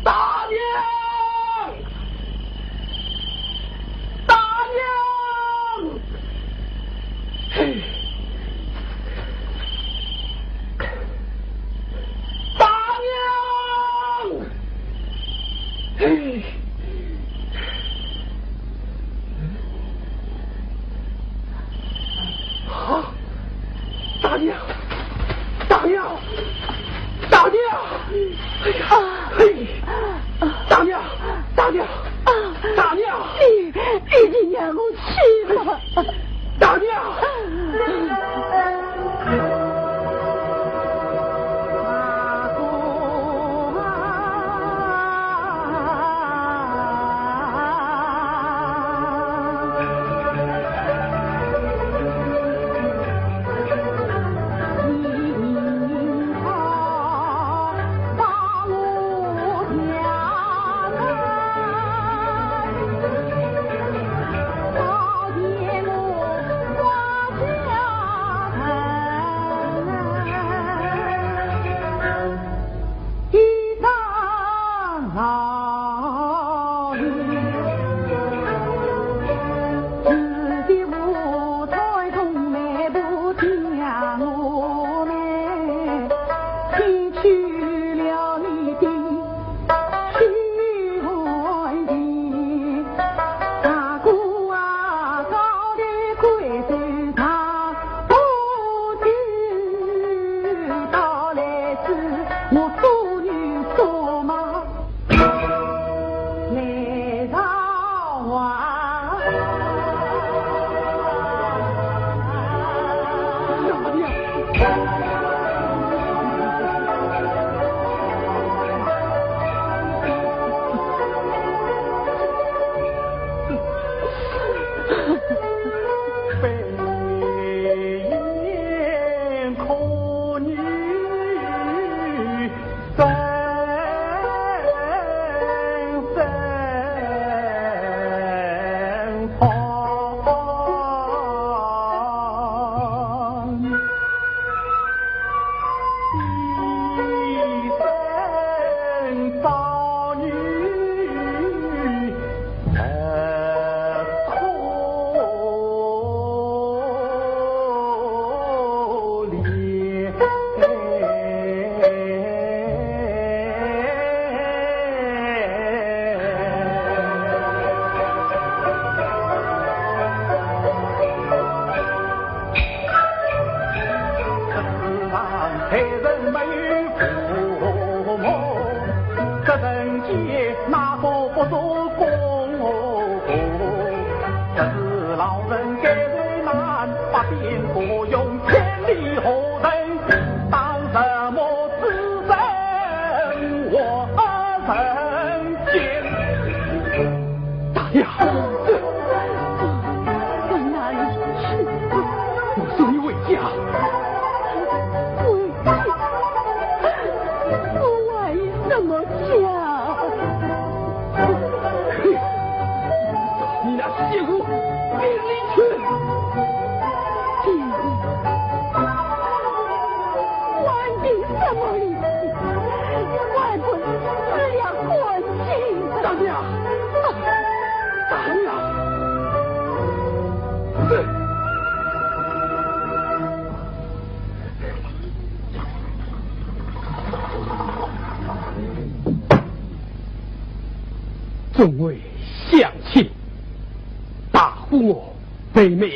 大娘！大娘！嘿！大娘！嘿！ 啊！大娘，大娘，大娘！哎呀，嘿！大娘，大娘，啊，大娘！你，你就让我去吧。大娘！大娘，我送你回家。回家？我回什么家？嘿，你那邪物，给你去！还你什么力气？还不死了干净！大娘，大娘！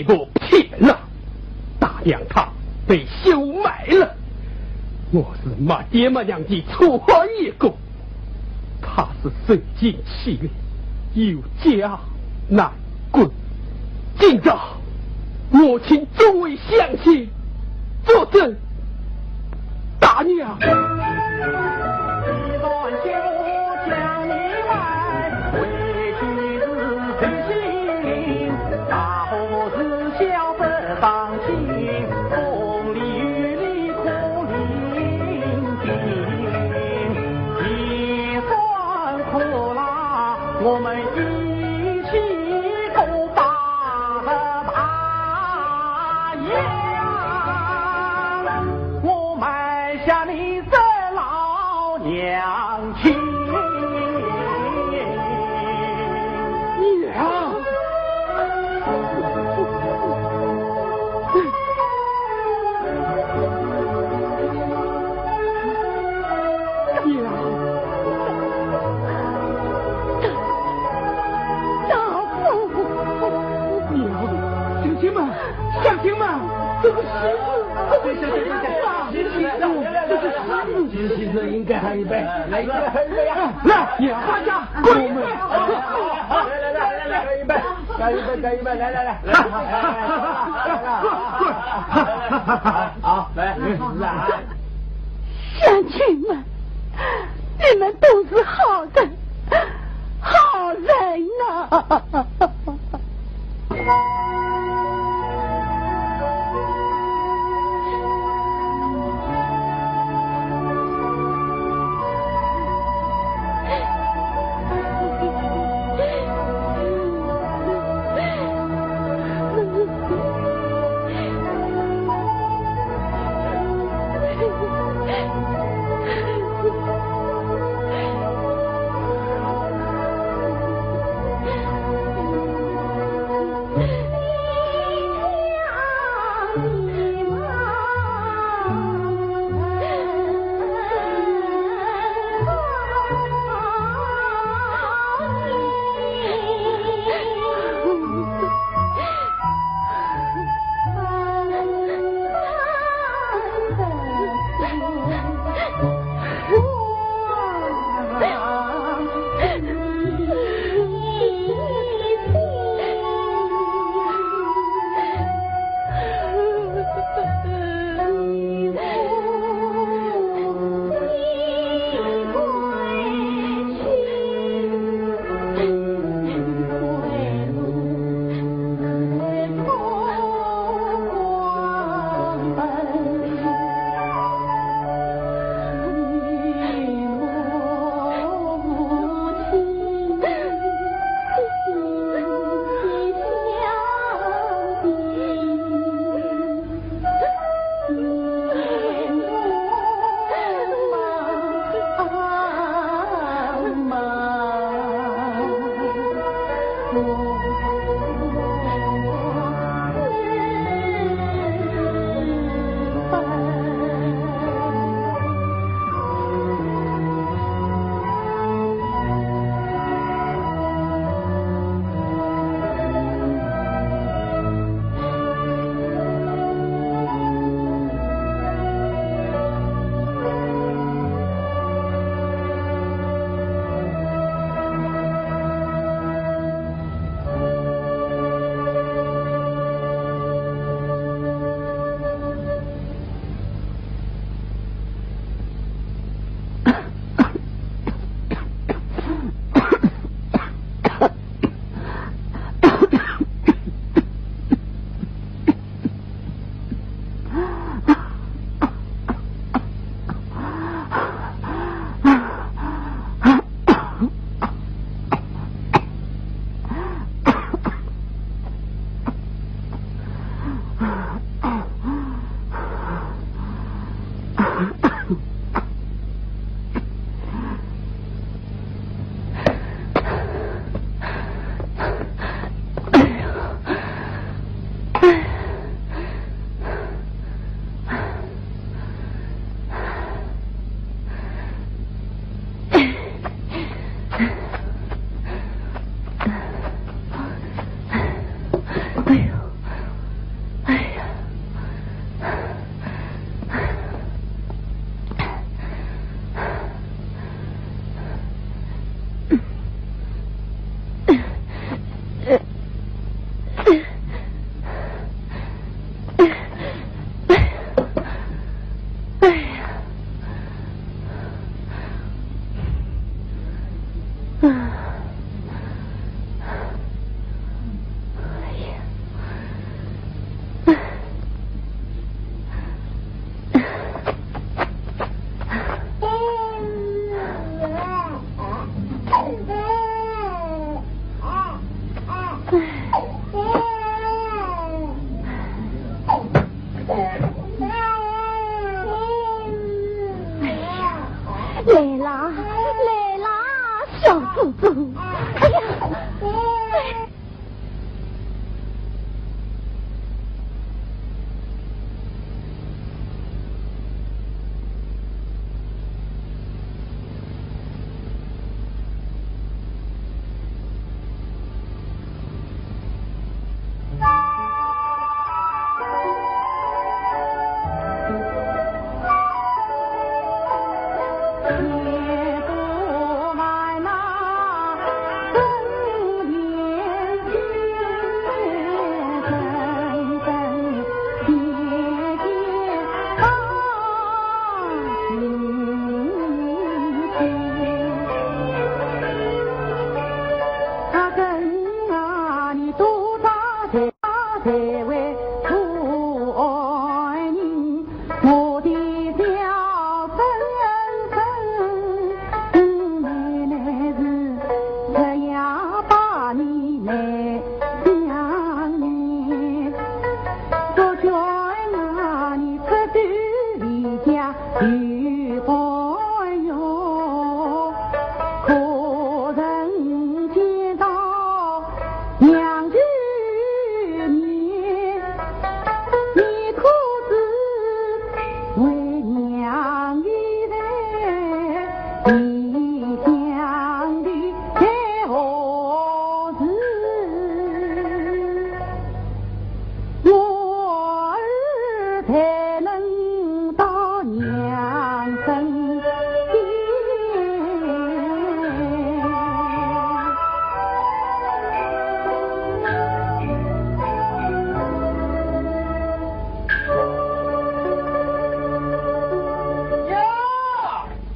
我骗了，大娘她被收买了。我是没爹没娘的粗汉一个，她是受尽欺凌，有家难归。今朝我请诸位乡亲作证，大娘。我们一起过把大洋，我埋下你这老娘亲。娘！娘！丈夫！娘！乡亲们，乡亲们，这个是……这个是……这个是……这个是……应该喝一杯，来，应该喝一杯呀！来，大家干一杯！来来来来来，干一杯！干一杯，干一杯，来来来，好，来，来。 乡亲们，你们都是好人，好人呐！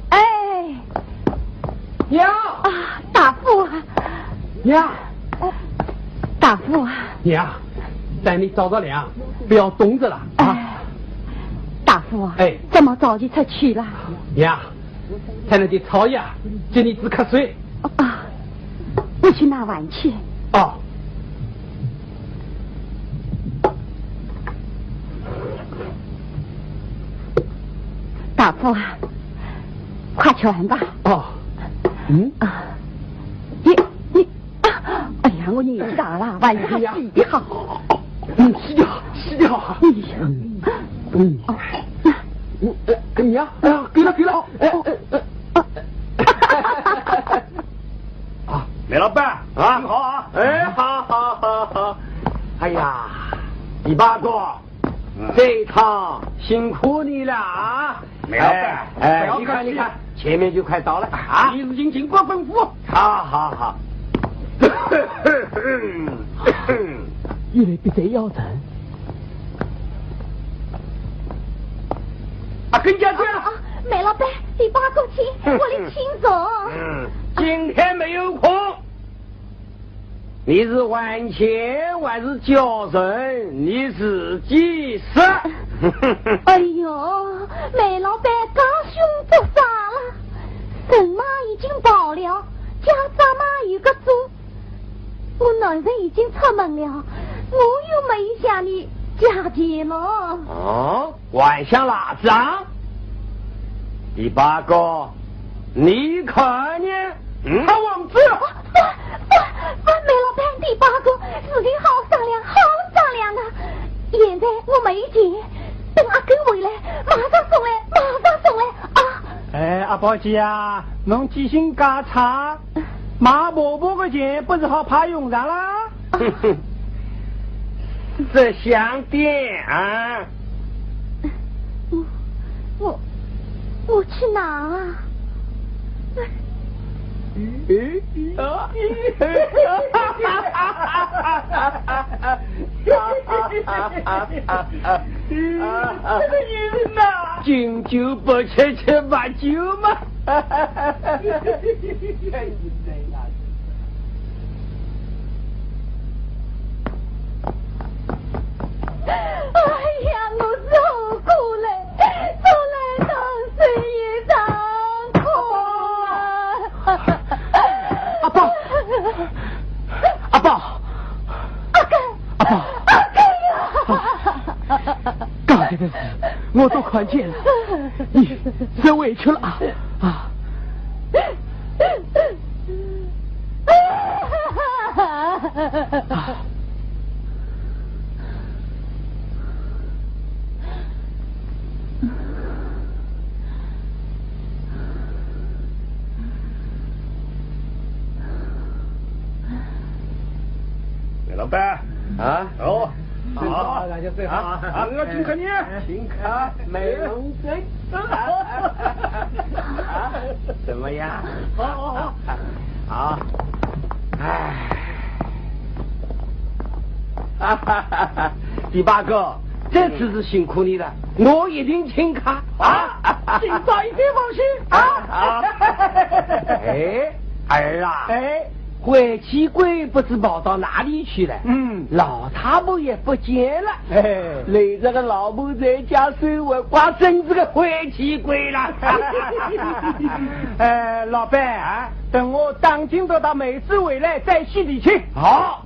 哎，娘！啊，大夫啊！娘！哎，大夫啊！娘，待你着着凉，不要冻着了啊！哎，大夫啊！哎，怎么着急出去了？娘， 才能给草药，给你止咳嗽。啊，我去拿饭去。哦。大夫啊，快去吧。哦。嗯？啊，你，你，啊，哎呀，我年纪大了，饭还洗得好。嗯，洗得好，洗得好。哎呀。嗯。哦，那，嗯，哎，你呀，哎呀，给了，给了。哎，哎，哎。 啊，梅老板，啊，好啊。哎，好，好，好，好。哎呀，李八哥，嗯。这一趟辛苦你了啊。梅老板，哎，哎，不要客气。你看，你看，前面就快到了啊。你自己尽管吩咐。好，好，好。有点鼻塞要人。 啊，跟前去。啊，梅老板，李八哥请，我来请坐。嗯，今天没有空。你是还钱还是叫人，你自己说。哎呦，梅老板刚凶不杀了，人嘛已经跑了，家账嘛有个做， 我男人已经出门了，我又没向你借钱了。哦，还想赖账？李八哥，你看呢？嗯？好王子！不，不，不，梅老板，李八哥，事情好商量，好商量啊！现在我没钱，等阿根回来，马上送来，马上送来啊！哎，阿宝姐啊，侬记性介差。 买婆婆个钱不是好派用场啦？哼哼，这想点啊。我，我，我去拿啊。这个女人呐。敬酒不吃吃罚酒嘛。 哎呀，我受苦了，从来都是一场空啊！阿宝，阿宝，阿宝，阿宝呀！刚才的事我都看见了，你受委屈了啊！啊！ 梅老板啊，哦，好，大家最好啊，啊，我请客呢，请客，梅龙珍，啊，怎么样？好，好，好，好，哎，哈哈哈哈，李八哥，这次是辛苦你了，我一定请客啊，今朝一定放心啊。哎，儿啊，哎。 灰气鬼不知跑到哪里去了，嗯，老太婆也不见了，哎，累这个老婆在家生活，怪真是个灰气鬼了。哎，老板啊，等我打听到她妹子回来再洗礼去。好，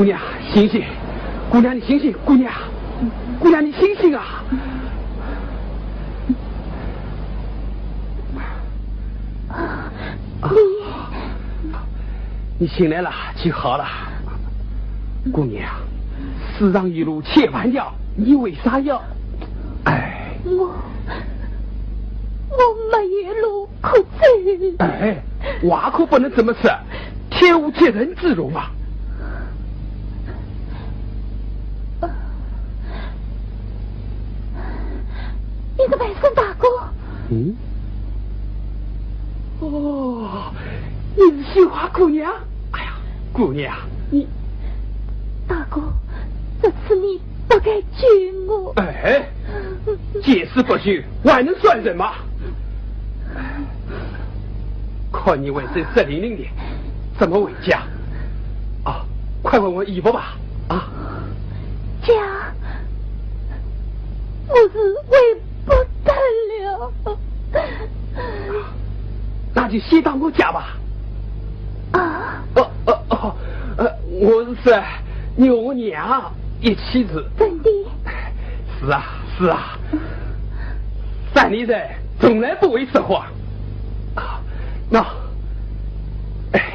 姑娘，醒醒！姑娘，你醒醒！姑娘，姑娘，你醒醒啊！你，你醒来了就好了。姑娘，世上有路千万条，你为啥要……哎，我，我没有路可走。哎，话可不能这么说，天无绝人之路嘛。你是白胜大哥？嗯？哦，你是绣花姑娘？哎呀，姑娘，你……大哥，这次你不该救我。哎，见死不救，我还能算人吗？看你浑身湿淋淋的，怎么回家？啊，快还我衣服吧！啊，家，我是回不得了。那就先到我家吧。啊？哦哦哦，呃，我是说，你和我娘一起住。真的？是啊，是啊，山里人从来不会说谎。啊，那，哎。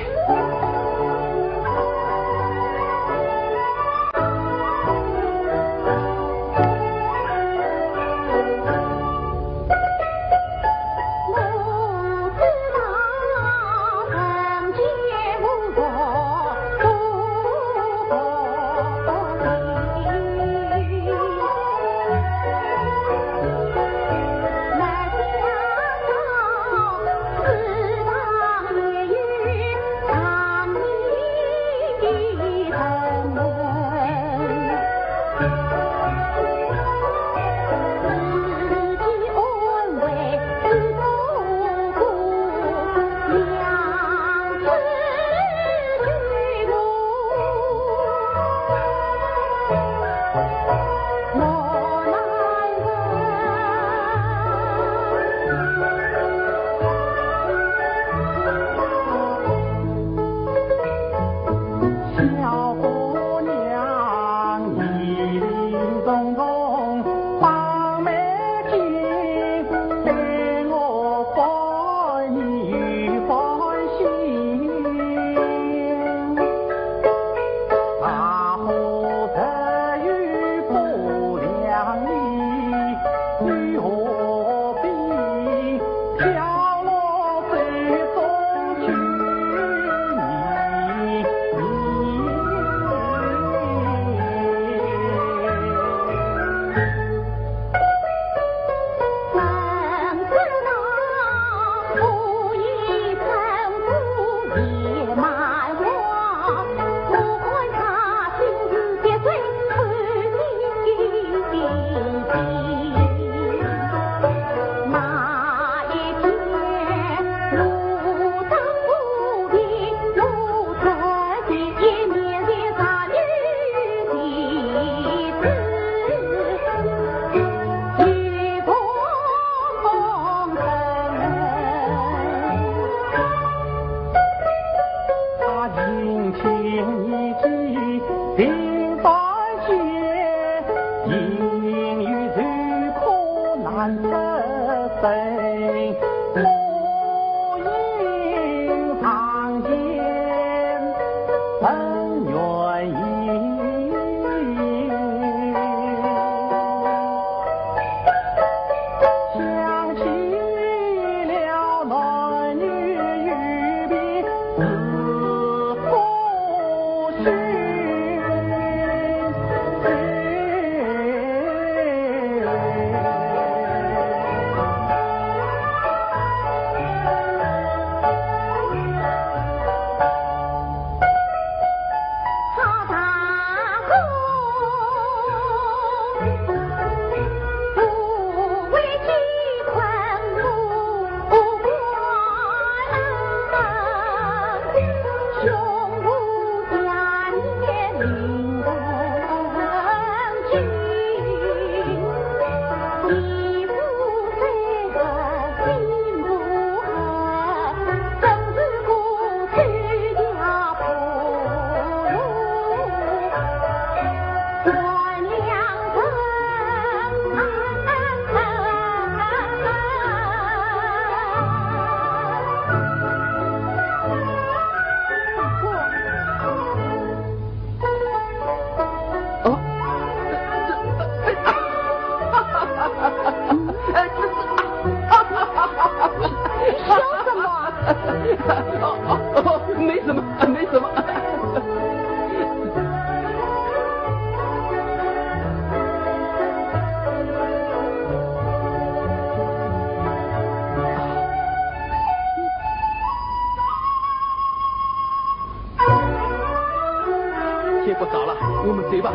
不早了，我们走吧。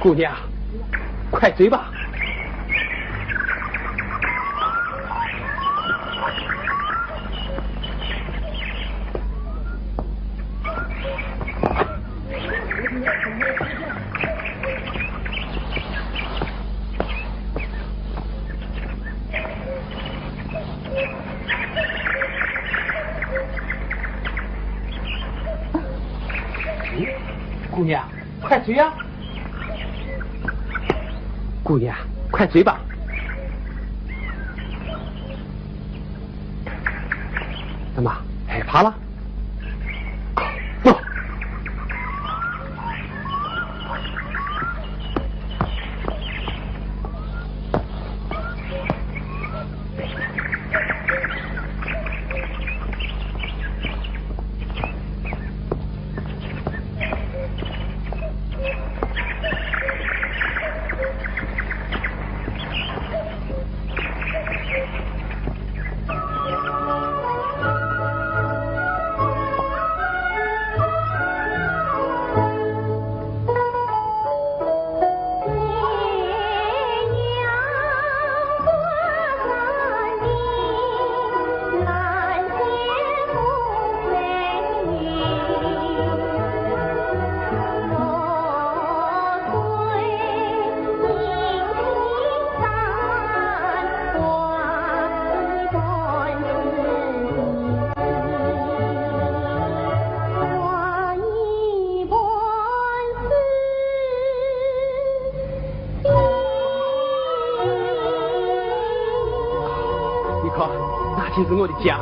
姑娘，快走吧。姑娘，快走呀！姑娘，快走吧！怎么，害怕了？ 你看，那就是我的家。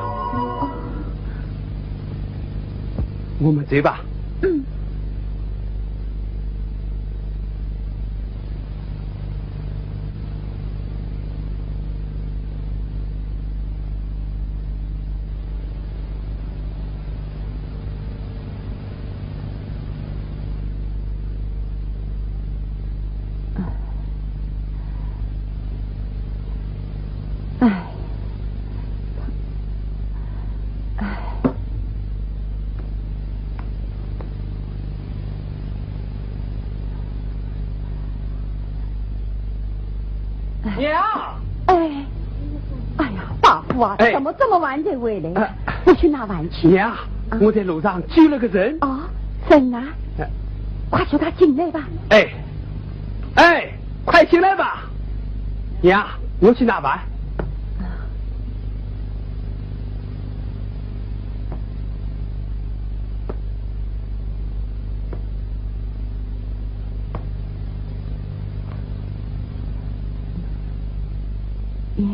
我们走吧。嗯。哎。 娘！哎，哎呀，大富啊，哎。怎么这么晚才回来？哎。你去哪玩去？娘，啊。我在路上救了个人。啊，人啊？哎。快叫他进来吧。哎，哎，快进来吧。娘，我去哪玩？ 耶？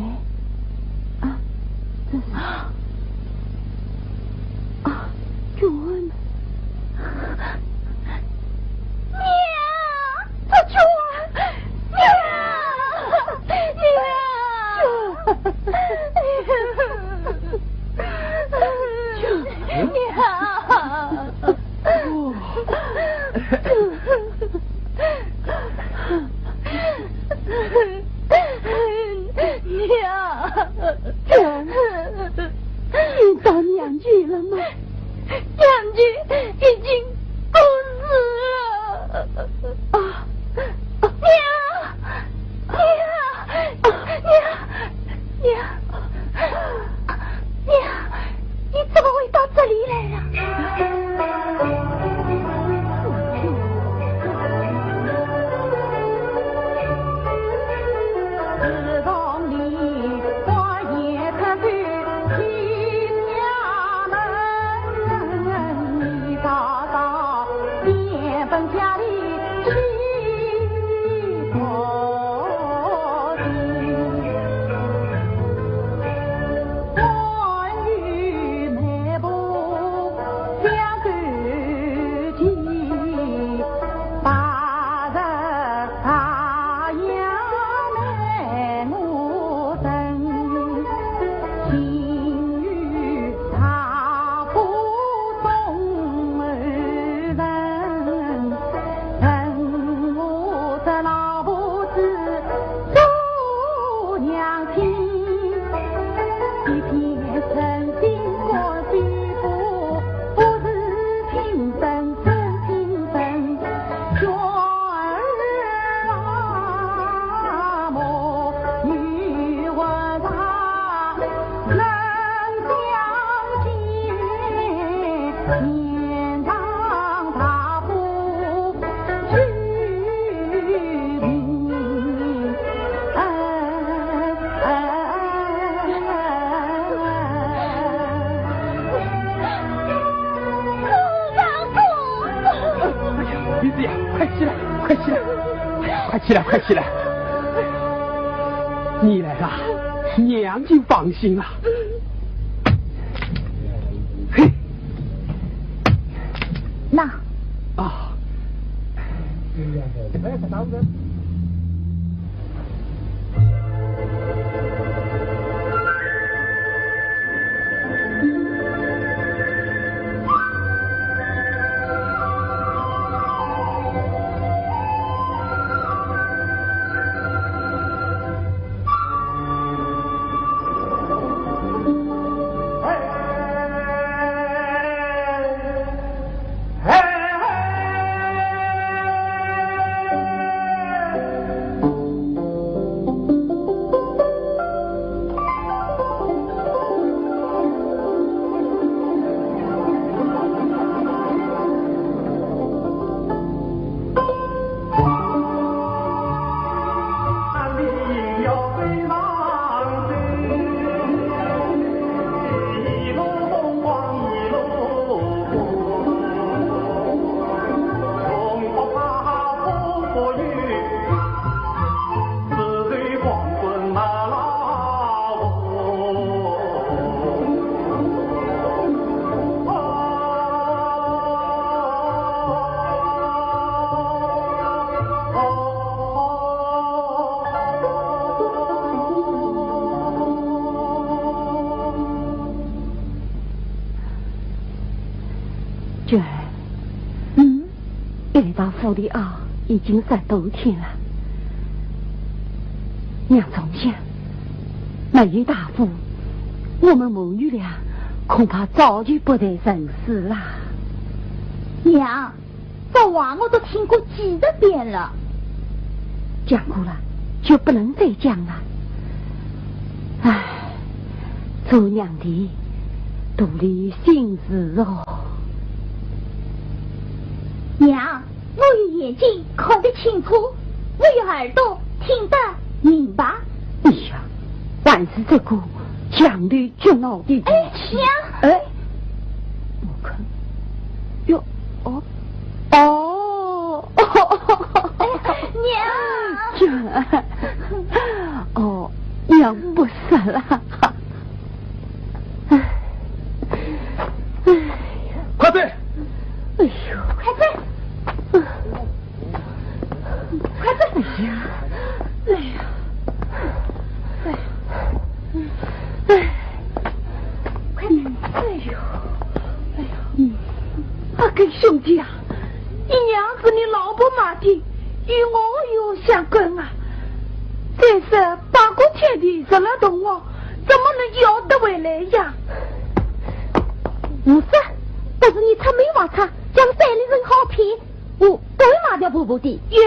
啊，这是……啊，救命！娘！ 这救啊！娘！娘！娘！娘！ 你到娘家了吗？娘家已经不是了。啊，娘，娘，娘，娘，娘，你怎么会到这里来了？天上大步去平安。哎呀，李子呀，快起来，快起来，快起来，快起来！你来了，娘就放心了。嘿，那啊。娟儿，嗯？北大府的啊，已经十多天了。娘总想，没有大夫，我们母女俩恐怕早就不得人世啦。娘，这话我都听过几十遍了。讲过了，就不能再讲了。唉，做娘的，肚里有心事哦。娘，我有眼睛看得清楚，我有耳朵听得明白。哎呀，还是这个犟头倔脑的脾气。哎，娘。哎，我看，哟，哦，哦，哎，娘。哦，娘不说了。 快走！哎呦，快走！快走！哎呀，哎呀，哎呀，哎，快走！哎呦，哎呦，阿根兄弟啊，你娘是你老婆骂的，与我有相干啊！再说八个天地十六洞哦，怎么能要得回来呀？ 胡说，不是你出门外出，讲山里人好骗，我不会卖掉婆婆的。耶，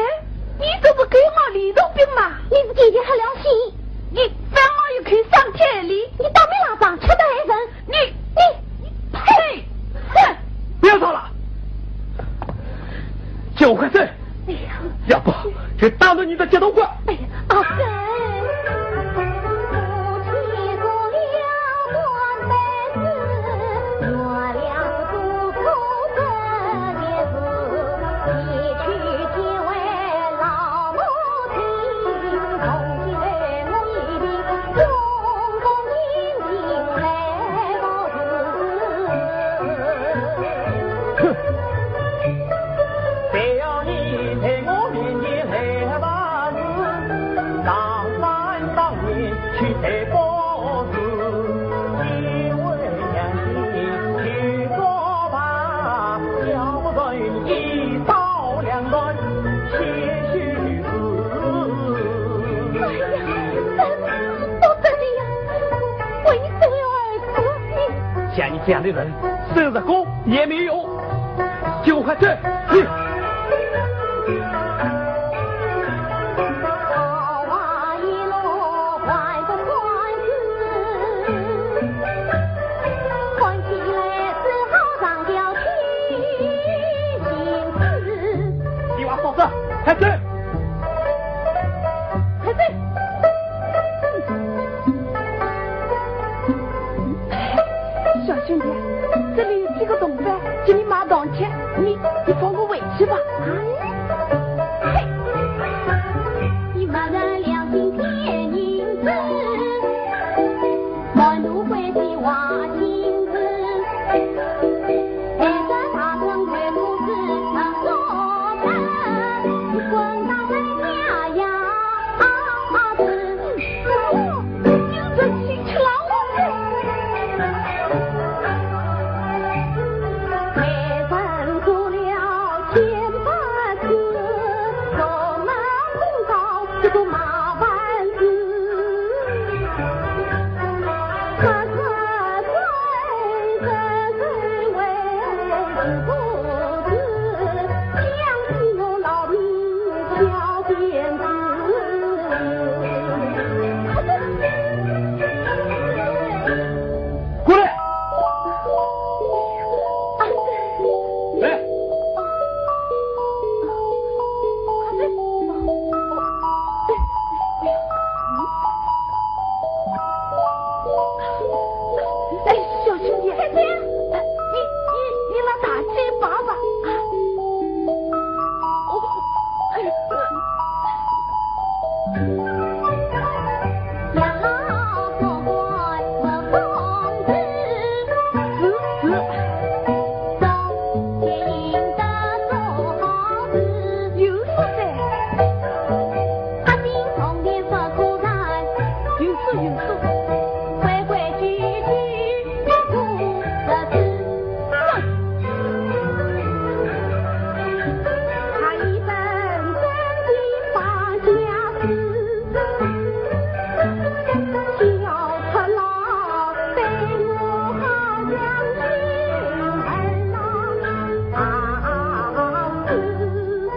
你这是给我里头兵嘛？你是天天黑良心。你放我一口上天里。你倒霉老张，吃得害人。你，你，你，呸！哼！不要吵了，叫我快走。 哎呀，要不就打断你的脚头骨。哎呀，阿三。哼！ 谁要你在我面前来发誓，上山当年去采宝树，因为娘亲去做罢，要不然一刀两断，些许事。哎呀，真是不得了呀！为什么要儿子呢？像你这样的人，生日过也没有。 就快走！嘿！快走！快走！小兄弟，这里有几个铜板，给你买糖吃，你，你放我回去吧。啊？嘿！ 过来！来！哎，小兄弟，哎，你，你，你拿大姐抱抱。啊。哦，哎，呃。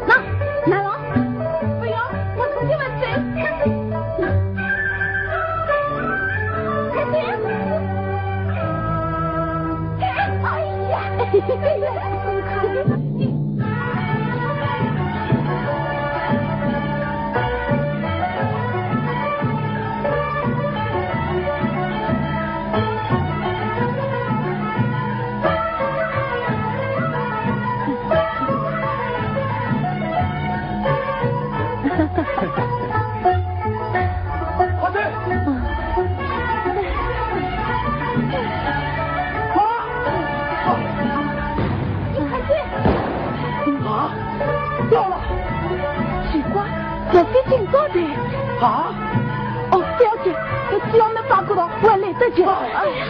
那，来了。不要，我出去玩去。快点。哎呀，哎呀，你看你。 快点！快！啊！掉了！奇怪，这是警察的。啊？哦，不要紧，只要能把个到，我来得及。哎呀！